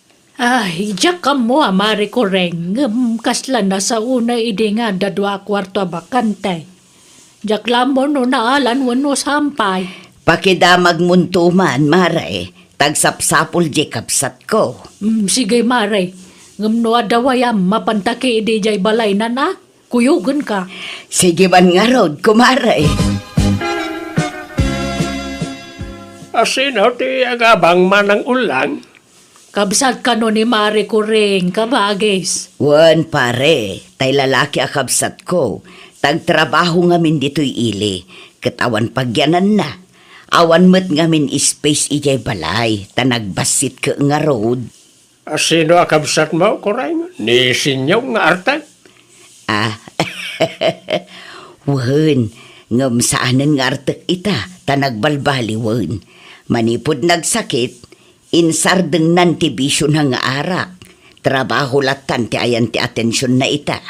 Ay, diak ammo a, Mare Kureng, ngem kasla nasaona idi nga adda dua a kuarto a bakante. Diak la ammo no naalan wenno saan pay. Pakidamagmonto man, Mare, ta agsapsapul diay kabsatko. Mm, sige, Mare. Ngem no adda wayam, mapanta ki idi diay balaynan a? Kuyogenka. Sige man ngarud, Kumare. Asino ti agabang, Manang Ulang? Kabsat kano ni Mare Kureng, kabagis? Wen, pare, tay lalaki a kabsatko, ta agtrabaho ngamin ditoy ili, ket awan pagyananna. Awan met ngamin space idiay balay, ta nagbassit ket ngarud. Asino a kabsatmo, Kureng? Ni Sinyong nga artek? Ah, wen, ngem saanen nga artek ita, ta nagbalbaliwen. Manipud nagsakit, insardengnan ti bisiona nga arak. Trabaho lattan ti ayan ti atensionna ita.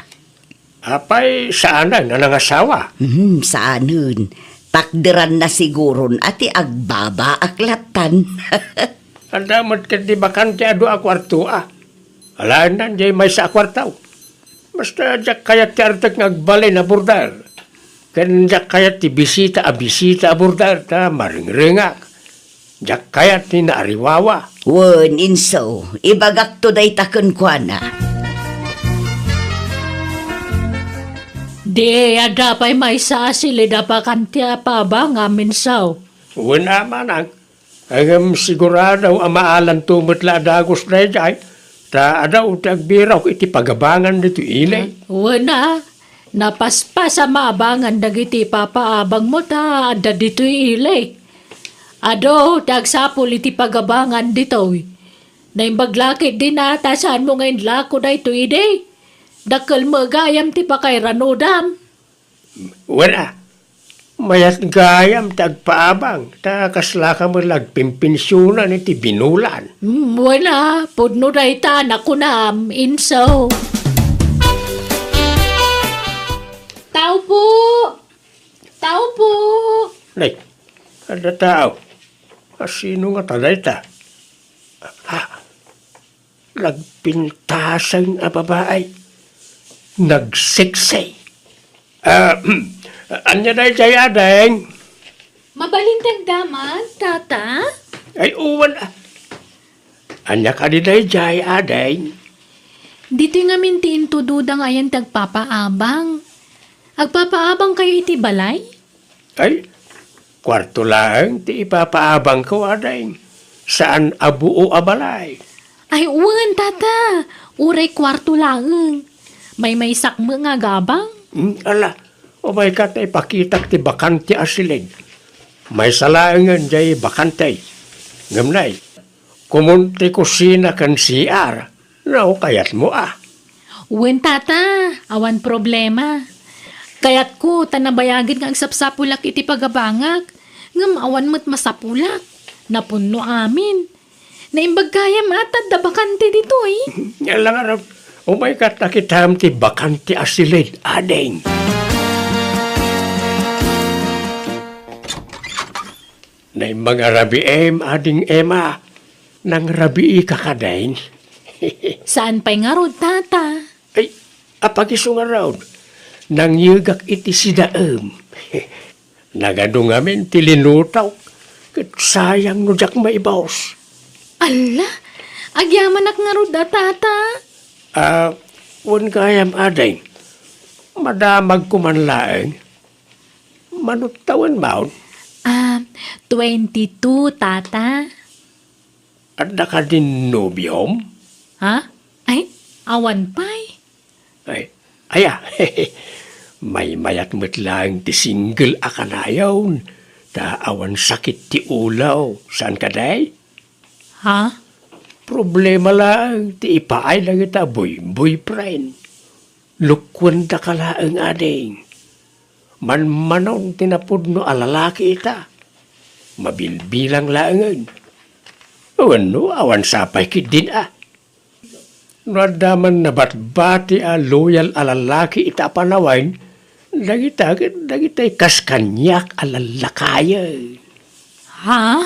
Apay, saanen a nangasawa? Hmm, saanen. Takderanna siguron a ti agbabaak lattan. Adda met ketdi bakante a dua a kuarto a. Alaenna diay maysa a kuarto. Basta diak kayat ti artek nga agbalin a border. Ken diak kayat ti bisita a bisita a border ta maringrengak. Diak kayat ti naariwawa. Wen, inso, ibagakto dayta kenkuana. Di, adda pay maysa a siled a bakante a paabangam, inso. Wen a, manang. Ngem sigurado a maalanto met la a dagus daydiay, ta adu ti agbirok iti pagabangan ditoy ili. Wen a, napaspas a maabangan dagiti papaabangmo ta adda ditoy ili. Adu ti agsapul iti pagabangan ditoy. Naimbag la ketdin a ta saanmo nga inlako daytoy idi. Dakkel met gayam ti pakairanudam. Wen a, mayat gayam ti agpaabang, ta kaslaka met la agpinpensionan iti binulan. Mm, wen a, pudno dayta a nakunam, inso. Tao po! Tao po! Nay, adda tao. Asino ngata dayta? Ah, nagpintaseng a babai. Nagseksi. Ah, ania daydiay, ading? Mabalin ti agdamag, tata? Ay, uwan, ah. Ania kadi daydiay, ading? Ditoy ngamin ti intudoda nga ayan ti agpapaabang. Agpapaabangkayo iti balay? Ay, kuarto laeng ti ipapaabangko, ading. Saan a buo a balay. Ay, wen, tata. Uray kuarto laeng. Maymaysak met nga agabang. Hmm, ala, umayka ta ipakitak ti bakante a siled. Maysa laengen diay bakante. Ngem nay, komon ti kusina ken C R. No, kayatmo a. Wen, tata, awan problema. Kayatko ta nabayagen nga agsapsapulak iti pagabangak, ngem awan met masapulak. Napunno amin. Naimbag gayam a ta adda bakante ditoy. Ala ngarud, umayka ta kitam ti bakante a siled, ading. Naimbag a rabiim, Ading Emma. Nangrabiika kadi? Saan pay ngarud, Tata? Ay, apag-isu ngarud, nangyegak iti sidaem. Nagadu ngamin ti linutok, ket sayang no diak maibus. Alla, agyamanak ngarud a, Tata. Ah, wen gayam, ading. Madamagko man laeng. Mano ti tawenmo? Ah, twenty-two, Tata. Adda kadin nobiom? Ha? Ay, awan pay. Ay, aya, maymayat met laeng ti single a kanayon, ta awan sakit ti ulo, saan kadi? Ha? Problema laeng ti ipaay dagita boy-, boyfriend. Lukkuendaka laeng, ading. Manmanon ti napudno a lalaki ita. Mabilbilang laengen. Wenno, awan sa pay ketdin a. No adda man nabatbati a loyal a lalaki ita a panawen, dagita ket dagitay kas kaniak a lallakayen. Ha?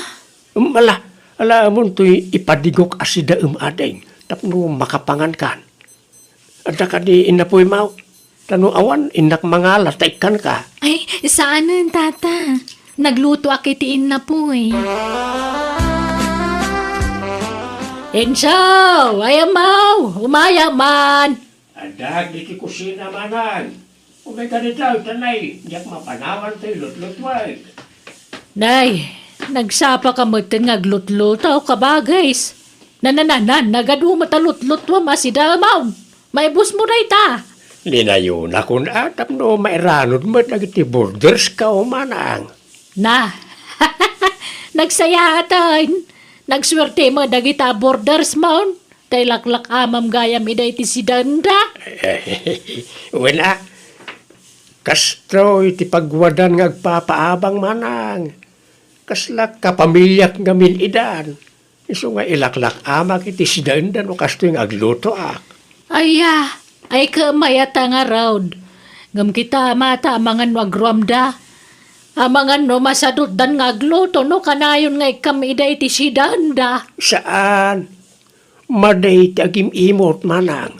Em, ala, ala, amontoy ipadigok a sidaem, ading, tapno makapangankan. Adda kadi innapoymo? Ta no awan, innak mangala ta ikkanka. Ay, saanen, Tata. Naglutoak iti innapoy. Enzo! Ay, amaw! Umayam man! Adda ditoy kusina, manang. Umay kadi daw, tanay, diak mapanawan toy lutlutuek. Nay, nagsapaka metten nga aglutluto, kabagis. Nanananan, nagadu met a lutlutuam a sidaem. Maibusmo dayta. Linayonakon a tapno mairanod met dagiti bordersko, manang. Na, nagsayaaten. Nagsuerte met dagita bordersmon. Ta ilaklak-amam gayam ida iti sidaenda. Wen a, kastoy ti pagwadan nga agpapaabang, manang. Kasla kapamiliak ngamin idan. Isu nga ilaklak-amak iti sidaenda no kastoy nga aglutoak. Aya, ay ket mayat a ngarud. Ngem kita, mata, amangan no agruamda. Amangan no masadutdan nga agluto no kanayon nga ikkam ida iti sidaenda. Saan. Madi ti agim-imot, manang.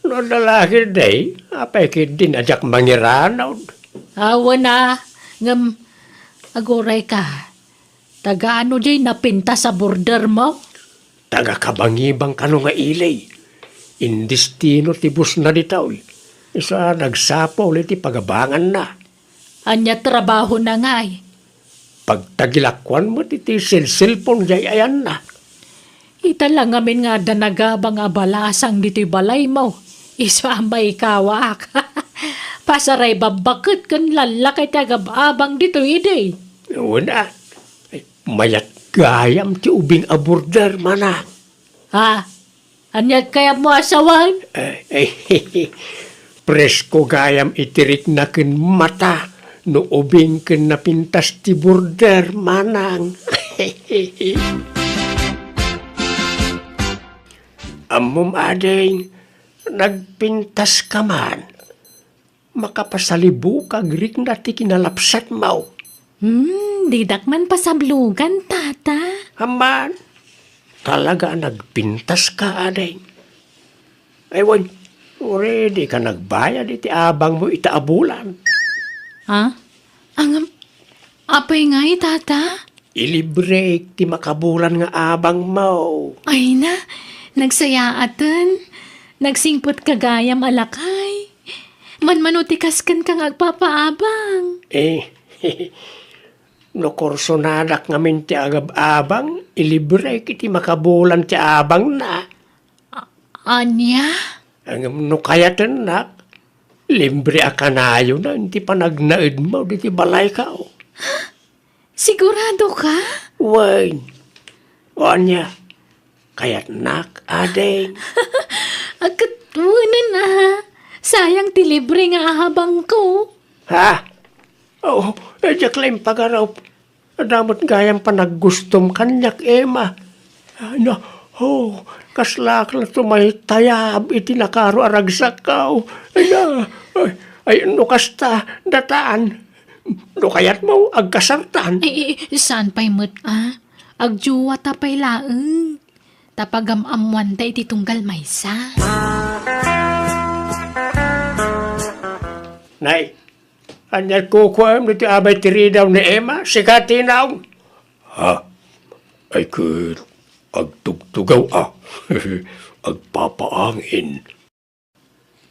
No adda la ketdi, apay ketdin a diak mangiranod? Awan a, ngem agurayka. Taga ano diay napintas a bordermo? Taga Kabangibang kano nga ili. Indestino ti busna ditoy. Isu a nagsapul iti pagabanganna. Ania trabahona ngay? Pagtagilakuan met iti selselpon diay ayanna. Ita la ngamin nga adda nagabang a balasang ditoy balaymo. Isu a maikawaak. Pasaray babbaket ken lallakay ti agab-abang ditoy idi. Wen a, mayat gayam ti ubing a border, manang. Ha? Ania ti kayatmo a sawen? Eh, eh, presko gayam iti rikna ken mata no ubing ken napintas ti border, manang. Ammom, ading, nagpintaska man. Makapasalibuk a agrikna ti kinalapsatmo. Hmm, didak man pasablugan, Tata. Amman, talaga a nagpintaska, ading. Ay, wen, already ka nagbayad iti abangmo ita a bulan. Ha? Ngem, apay ngay, Tata? Ilibrek ti makabulan nga abangmo. Ay na, nagsayaaten. Nagsingpetka gayam a lakay. Manmano ti kaskenka nga agpapaabang? Eh, no kursonadak ngamin ti agab-abang, ilibrek iti makabulan ti abangna. A-, ania? Ngem no kayatennak, libre a kanayonan ti panagnaedmo diti balayko. Siguradoka? Wen. O ania? Kayatnak, ading. Agkatwenen a. Sayang ti libre nga abangko. Ha? Oh, eh, diak la impagarup. Adda met gayam panaggustom kaniak, Emma. Ay na, oh, kaslaak la tumaytayab iti nakaro a ragsakko. Ay na, ay, ay, no kasta, datan. No kayatmo, agkasartan. Ay, ay, saan pay met, a? Agjowa ta pay laeng, ta pagam-ammoanta iti tunggal maysa. Nay, ania kukuam ditoy abay ti ridaw ni Emma? Sika ti naong. Ha? Ay ket agtugtugaw a. Agpapaangin.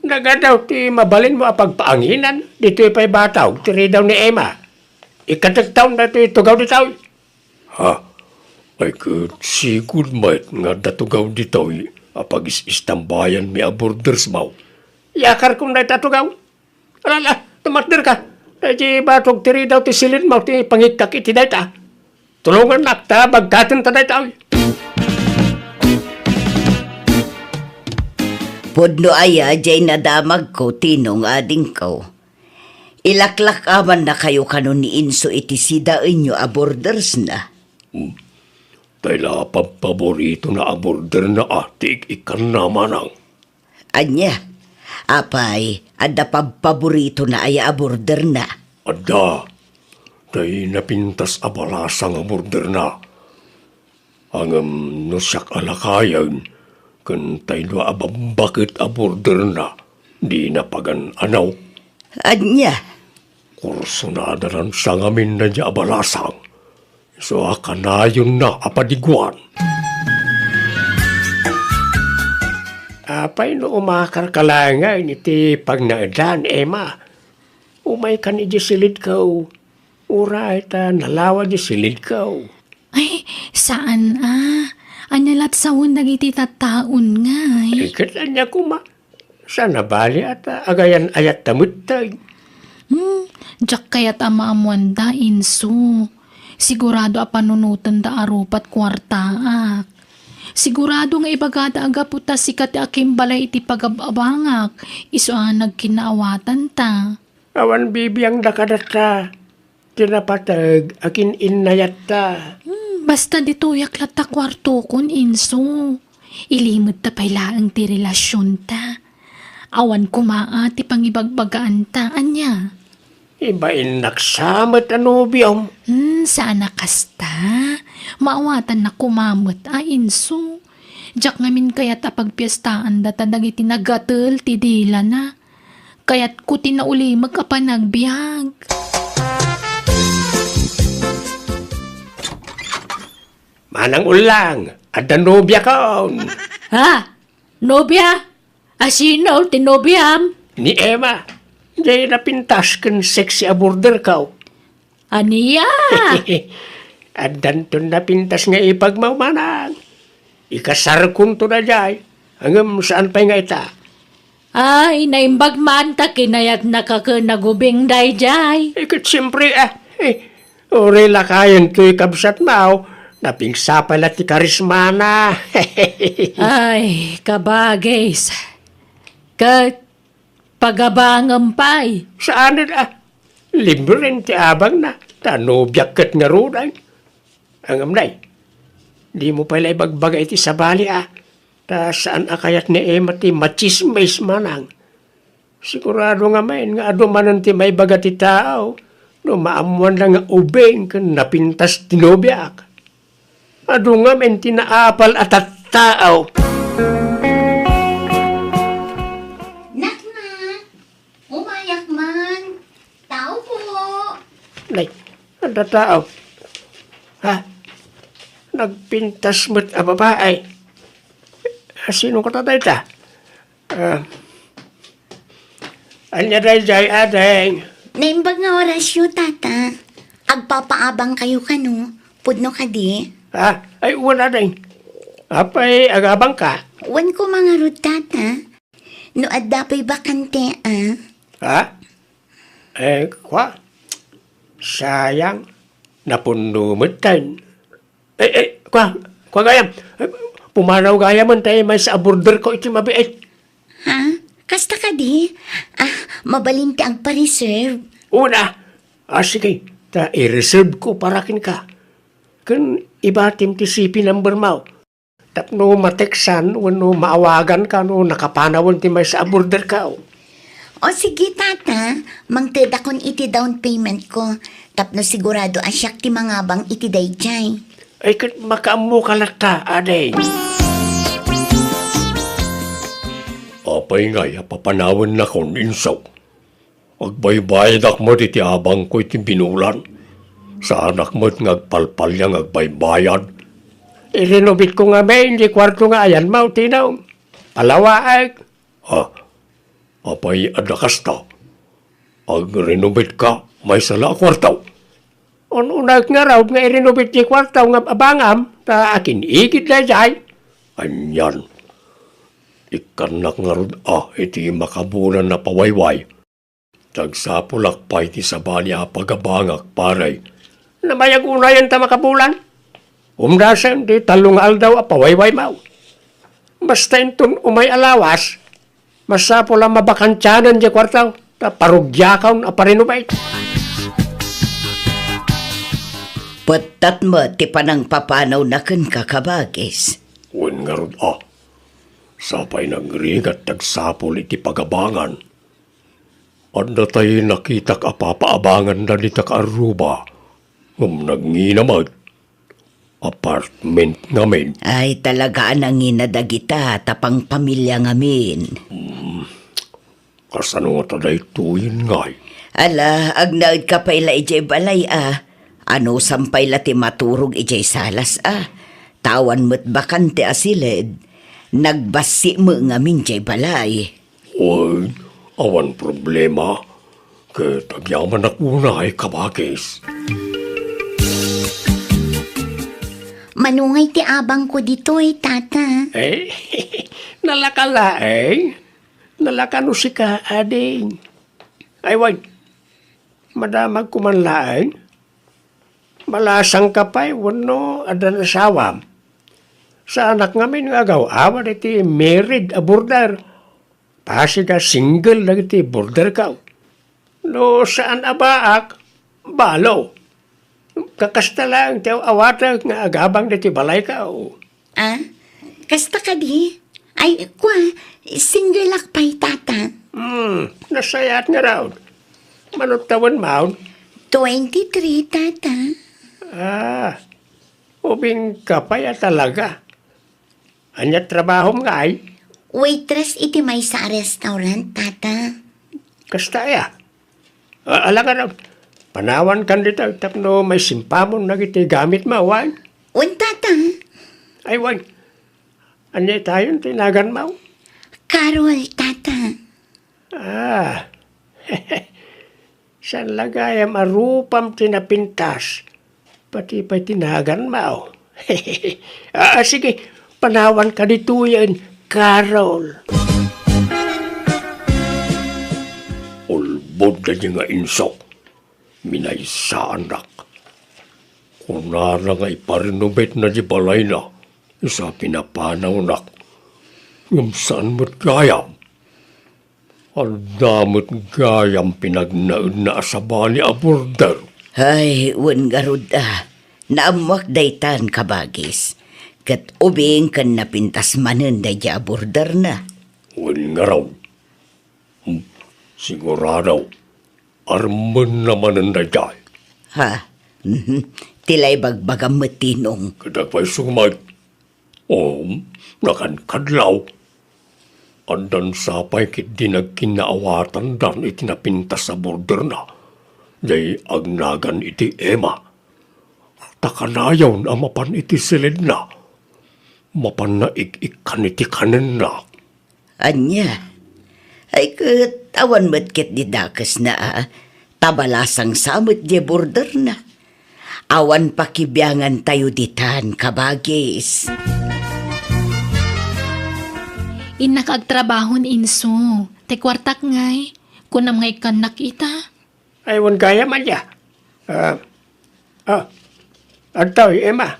Nagadaw ti mabalinmo a pagpaanginan, ditoy pay bataw ti ridaw ni Emma. Ikatektaon daytoy tugaw ditoy. Ha? Ay ket sigud met nga adda tugaw ditoy a pagis-istambayanmi a bordersmo. Yakarkon dayta tugaw. Ala, ala, tumatderka. Daydi batog ti ridaw ti silidmo ti pangikkak iti dayta. Tulongannak ta bagkaten ta dayta. Pudno aya jay nadamagko, Tinong, adingko. Ilaklak-aman nakayo kano ni Inso iti sidaenyo a bordersna. Hmm. Tay la pabpaboritona a borderna a ti ik-ikkanna, manang. Ania? Apay, adda pabpaboritona aya a borderna? Adda. Tay napintas a balasang a borderna. Ngem no siak a lakayen, ken tay dua a bambaket a borderna, dina pagan-anaw. Ania? Kursonada lan sangamin daydiay a balasang. Isu a kanayonna a padiguan. Apay no umakarka laengen iti pagnaedan, Emma? Umaykan idiay silidko. Uray ta nalawa diay silidko. Ay, saan a. Ania la't sawen dagiti tattaon ngay? Ay, ket ania koma? Saan a bali a ta agayan-ayatta metten. Hmm, diak kayat a maammoanda, Inso. Sigurado a panunotenda a rupat kuartaak. Sigurado nga ibagada a gapu ta sika ti akimbalay iti pagab-abangak, isu a nagkinnaawatanta. Awan bibiangda kadatta. Ti napateg a kin-innayatta. Hmm, basta ditoyak latta kuartokon, Inso. Ilimedta pay laeng ti relasionta. Awan koma a ti pangibagbagaanta, ania? Ibainnak sa met a nobiom. Hmm, saan a kasta. Maawatannak koma met a, Inso. Diak ngamin kayat a pagpiestaanda ta dagiti nagatel ti dilana. Kayatko ti naulimek a panagbiag. Manang Ullang, adda nobiakon. Ha? Nobia? A sino ti nobiam? Ni Emma. Jay napintas ken sexy a borderko. Ania? Addanton napintas nga ipagmawmanang. Ikasarkonto daydiay, ngem saan pay nga ita. Ay, naimbag man ta kinayatnaka ken nagubing daydiay. Eh, ket siempre, ah, eh, uray lakayen toy kabsatmo, napingsapay la ti karismana. Ay, kabagis. Ket pagabangem pay. Saanen a, libren ti abangna, ta nobiak ket ngaruden. Ngem nay, dimo pay la ibagbaga iti sabali a, ta saan a kayat ni Emma ti matsismis manang. Sigurado ngamin nga adu manen ti maibaga ti tao no maammoanna nga ubing ken napintas ti nobiak. Adu ngamin ti naapal a tattao. Nakna, umayak man. Tao po. Nay, adda tao. Ha? Nagpintas met a babae. Sino kata dayta? Ah, ania daydiay, ading? Naimbag nga orasyo, tata. Agpapaabangkayo kano? Pudno kadi? Ha? Ay, wen, ading. Apay, agabangka? Wen koma ngarud, tata. No adda pay bakante, a? Ha? Eh, kua? Sayang. Napunno metten. Eh, eh, kua, kua gayam. Eh, pumanaw gayamen ta maysa a borderko iti mabiit. Ha? Kasta kadi? Ah, mabalin ti agpa-reserve. Una. Ah, sige. Ta i-reserve ko para kenka. Ken ibatim ti C P number mo. Tapno ma-textan wenno maawaganka no nakapanawen ti maysa a borderko. O sige, tata, mangtedakon iti down payment ko, tapno sigurado a siak ti mangabang iti daydiay. Ay, ket makaammoka latta, ading. Apay ngay a papanawennakon, inso? Agbaybayadak met iti abangko iti binulan. Saanak met nga agpalpalia nga agbaybayad. Irinubitko ngamin ti kuarto nga ayanmo, Tino. Palawaek. Ah, apay adda kasta? Agrinubitka maysa la a kuarto? Un-unaek ngarud nga irinubit ti kuarto nga abangam, ta akin-igid daydiay. Anian, ikkannak ngarud a iti makabulan a pawayway. Tagsapulak pay ti sabali a pagabangak, pare. Namayag unayen ta makabulan. Umdasen ti tallo nga aldaw a pawaywaymo. Basta inton umay a lawas, masapul a mabakantianen ti kuarto, ta parugiakon a parinubit. Pettat met ti panangpapanawna kenka, kabagis. Wen ngarud a, sapay nagrigat ti agsapul iti pagabangan. Adda tay nakitak a papaabanganda dita kaarruba, ngem nagngina met. Apartment ngamin. Ay, talaga a nangina dagita ta pangpamilia ngamin. Hmm, kasano ngata daytoyen ngay? Ala, agnaedka pay la idiay balay a. Anusam pay la ti maturog idiay salas a. Ta awan met bakante a siled. Nagbassi met ngamin diay balay. Wen, awan problema. Ket agyamanak unay, kabagis. Mano ngay ti abangko ditoy, Tata? Eh, nalaka laeng. Nalaka no sika, ading. Ay, wen, madamagko man laeng. Malasangka pay wenno addan asawam? Saanak ngamin nga agaw-awat iti married a border. Pasig a single dagiti borderko. No saan a baak, balo. Kakasta laeng ti aw-awatek nga agabang diti balayko. Ah, kasta kadi? Ay, kua, single ak pay, Tata. Hmm, nasayaat ngarud. Mano tawenmo? Twenty-three, Tata. Ah, ubingka pay a talaga. Ania trabahom ngay? Waitress iti maysa a restaurant, Tata. Kasta aya? Ah, ala ngarud, panawankan dita tapno maisimpamon dagiti gamitmo, wen? Wen, Tata. Ay, wen. Ania itayon ti naganmo? Carol, Tata. Ah. Saan la gayam a rupam ti napintas? Pati pay ti naganmo. Ah, sige, panawanka ditoyen, Carol. Ulbod daydi nga inso. Minaysaanak. Kunana nga iparinubitna di balayna, isu a pinapanawnak. Ngem saan met gayam. Adda met gayam pinagnaedna a sabali a border. Ay, wen ngarud a, naammoak daytan, kabagis. Ket ubing ken napintas manen daydi a borderna. Wen ngarud. Hmm, sigurado, armenna manen daydiay. Ha? Mhm. Ti la ibagbagam met, Tinong. Ket agpayso met. O, nakankadlaw. Addan sapay ketdi nagkinnaawatandan iti napintas a borderna. Jay agnagan iti Emma. Ta kanayon a mapan iti siledna. Mapanna ik-ikkan iti kanenna. Ania? Ay ket awan met ketdi dakesna a, ta balasang sa met diay borderna. Awan pakibiangantayo ditan, kabagis. Innak agtrabaho ni Inso. Ti kuartak ngay, kunam nga ikkannak ita? Ay, wen gayam aya. Ah, ah, adtoy, Emma.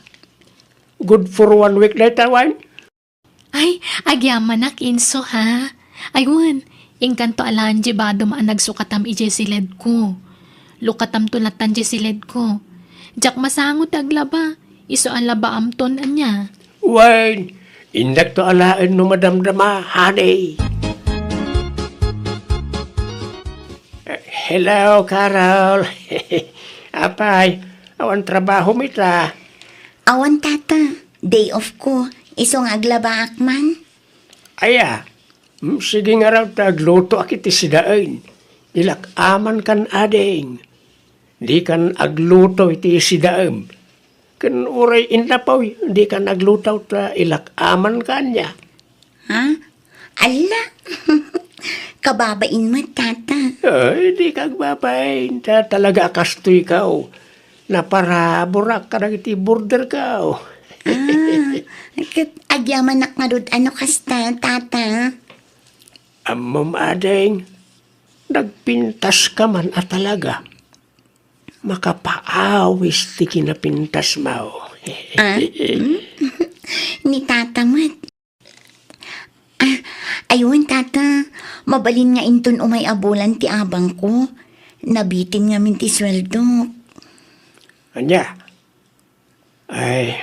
Good for one week dayta, wen? Ay, agyamanak, Inso, ha? Ay, wen, inkanto alaen diay badom a nagsukatam idiay siledko. Lukatamto latan diay siledko. Diak masango ti aglaba, isu a labaamton, ania? Wen, indakto alaen no madamdama, honey. Eh, hello, Carol. Apay, awan trabahom ita? Awan, Tata. Day off ko. Isu nga aglabaak man. Aya, mm, sige ngarud ta aglutoak iti sidaen. Ilak amankan, ading. Dikan agluto iti sidaem. Ken uray innapoy, dikan agluto ta ilak amankan, ania? Ha? Alla! Kababain met, Tata. Ay, dika agbabain. Ta talaga a kastoykaw. Naparaburak kadagiti borderkaw. Ah, ket agyamanak ngarud a no kasta, Tata. Ammom, ading, nagpintaska man a talaga. Makapaawis ti kinapintasmo. Ah? Hmm? Ni Tata met. Ah, aywan, Tata. Mabalin nga inton umay a bulan ti abangko. Nabitin ngamin ti sueldok. Ania? Ay,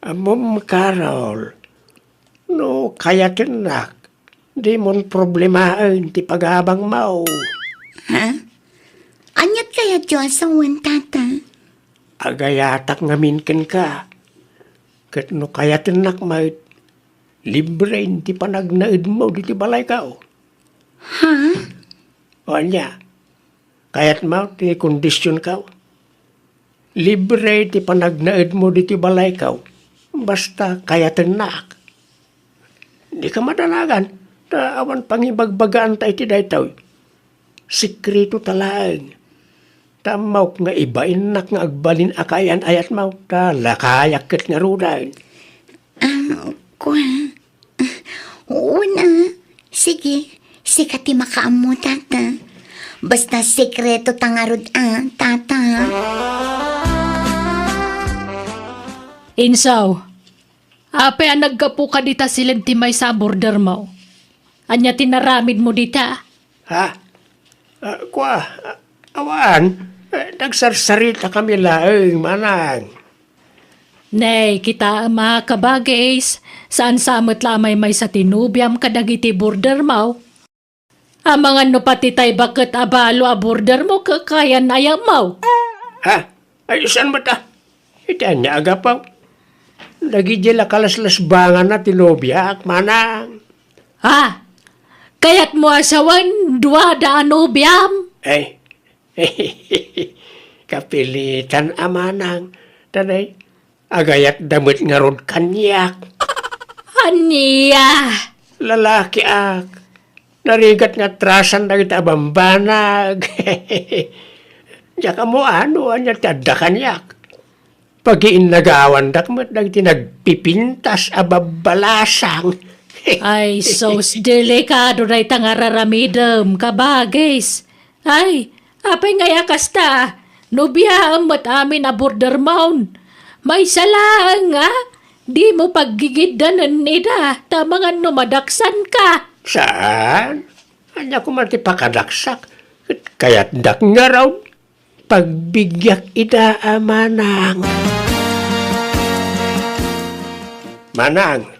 ammom, Carol, no kayatennak, dimon problemaen ti pagabangmo. Ha? Aniat kayatyo a sawen, Tata? Agayatak ngamin kenka. Ket no kayatennak met, libre ti panagnaedmo ditoy balayko. Ha? O ania? Kayatmo ti kondisionko? Libre ti panagnaedmo ditoy balayko, basta kayatennak. Dika madanagan, ta awan pangibagbagaanta iti daytoy. Sekreto ta laeng. Ta ammok nga ibainnak nga agbalin a kaayan-ayatmo, ta lakayak ket ngaruden. Ah, kua. Una, sige, sika ti makaammo, Tata. Basta sekreto ta ngarud a, Tata. Insaw, apay a naggapu ka dita siled ti maysa a bordermo? Ania ti naramidmo dita? Ha? Ah, kua, ah, awan. Eh, nagsarsaritakami laeng, manang. Nay, kitaem a, kabagis, saan sa met la a maymaysa ti nobiam kadagiti bordermo. Amangan no pati tay baket a balo a bordermo kakayan-ayatmo. Ha? Ay, saan met a? Iti ania a gapu? Dagidi la kalaslasbanganna ti nobiak, manang. Ha? Kayatmo a sawen, duada a nobiam? Ay, kapilitan a, manang. Tanay, agayatda met ngarud kaniak. Ania? Lalakiak. Narigat nga atrasan dagiti a bambanag. Diak ammo no ania ti adda kaniak. Pagiinnagawandak met dagiti nagpipintas a babbalasang. Ay, sus, delikado dayta nga ar-aramidem, kabagis. Ay, apay ngay a kasta? Nobiaem met amin a bordermon. Maysa laeng a, dimo paggigiddanen ida, ta amangan no madaksanka. Saan? Ania koma ti pakadaksak? Ket kayatdak ngarud. Pagbigiak ida a manang. Manang,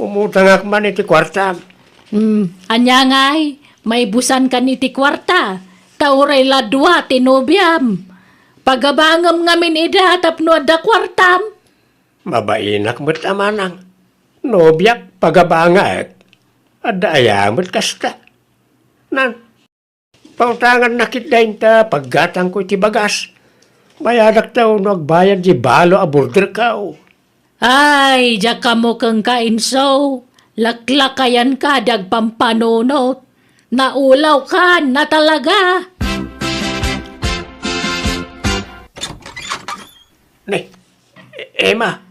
umutangak man iti kuartam. Hmm, ania ngay? Maibusankan iti kuarta, ta uray la dua ti nobiam. Pagabangem ngamin ida tapno adda kuartam. Mabainak met a manang. Nobiak, pagabangek. Adda aya met kasta? Nan, pautangannak ita inta paggatangko iti bagas. Bayadakto no agbayad di balo a borderko. Ay, diak ammo kenka, inso. Laklakayanka di agpampanunot. Naulawkan a talaga. Ne, Emma,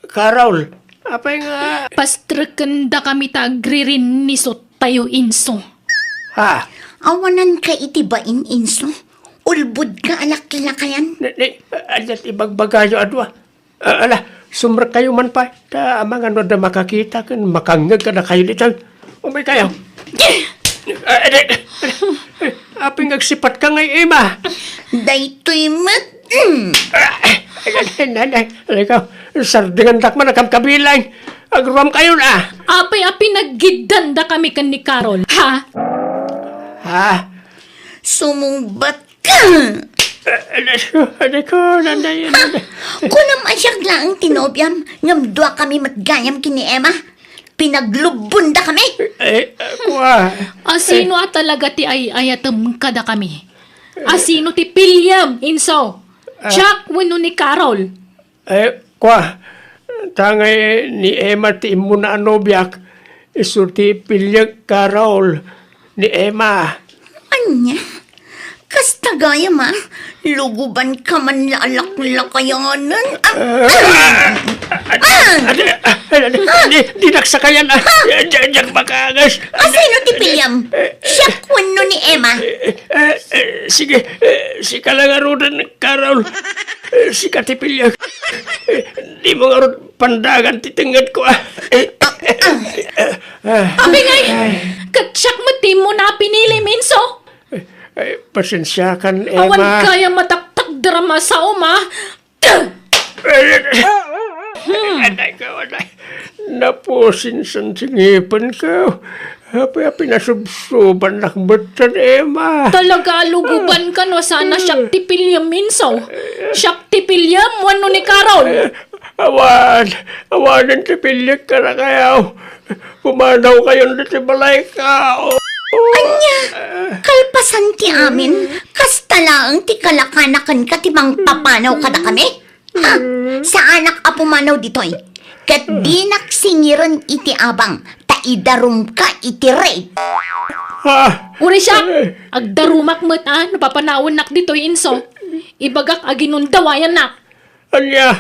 Carol, apay nga? Pastrekendakami ta agririnnisot tayo, inso. Ha? Awananka iti bain, inso. Ulbodka a laklakayan. Ne, ne, ania ti ibagbagayo a dua? Ah, ala, sumrekkayo man pay. Ta amangan no adda makakita ken makangngeg kadakayo ditoy. Umaykayo. Ah, adi, adi. Apay nga agsipatka ngay, Emma? Daytoy met. Mm. Ah, ay, ay, ay, ay, ay, ikaw, sardengandak man a kabkabilang. Agruamkayon, ah. Apay a pinaggiddandakami ken ni Carol, ha? Ha? Sumungbat ka! Anak ko, anak ko, nanay, nanay. Kunam a siak laeng ti nobiam, ngem dua kami met gayam ken ni Emma. Pinaglubbondakami. Eh, kua. A sino a talaga ti ay-ayatem kadakami? A sino ti piliem, Inso? Ah. Chuck wenno ni Carol? Eh, kua, ta ngay ni Emma ti immuna a nobiak, isu ti piliek, Carol, ni Emma. Ania? Kasta gayam a, lugubanka man la a laklakayanen. Ah! Ah! Ah! Di, di, di naksakayan, ah. Di, di, di makaangas. A sino ti piliam? Siak wenno ni Emma? Eh, eh, eh, sige, eh, sika la ngaruden, Carol. Eh, sika ti piliak. Eh, dimo ngarud pandagan ti tengngedko, ah. Eh, eh, eh, eh, ah. Apay ngay, ket siak met ti immuna a pinilim, Inso? Eh, eh, pasensiakan, Emma. Awan gayam a taktakder a masaom, ah. Anay ka, anay. Napusinsan ti ngipenko. Apay a pinasubsobannak metten, Emma? Talaga a lugubanka no saan a siak ti piliem, Inso? Siak ti piliem wenno ni Carol? Awan, awanen ti piliek kadakayo. Pumanawkayon ditoy balayko. Ania? Kalpasan ti amin, kasta laeng ti kalakana kenka ti mangpapanaw kadakami? Ha? Saanak a pumanaw ditoy. Ket dinak singiren iti abang, ta idarumka iti rape. Ah! Uray siak, agdarumak met a no papanawennak ditoy, Inso. Ibagak a ginundawayannak. Ania?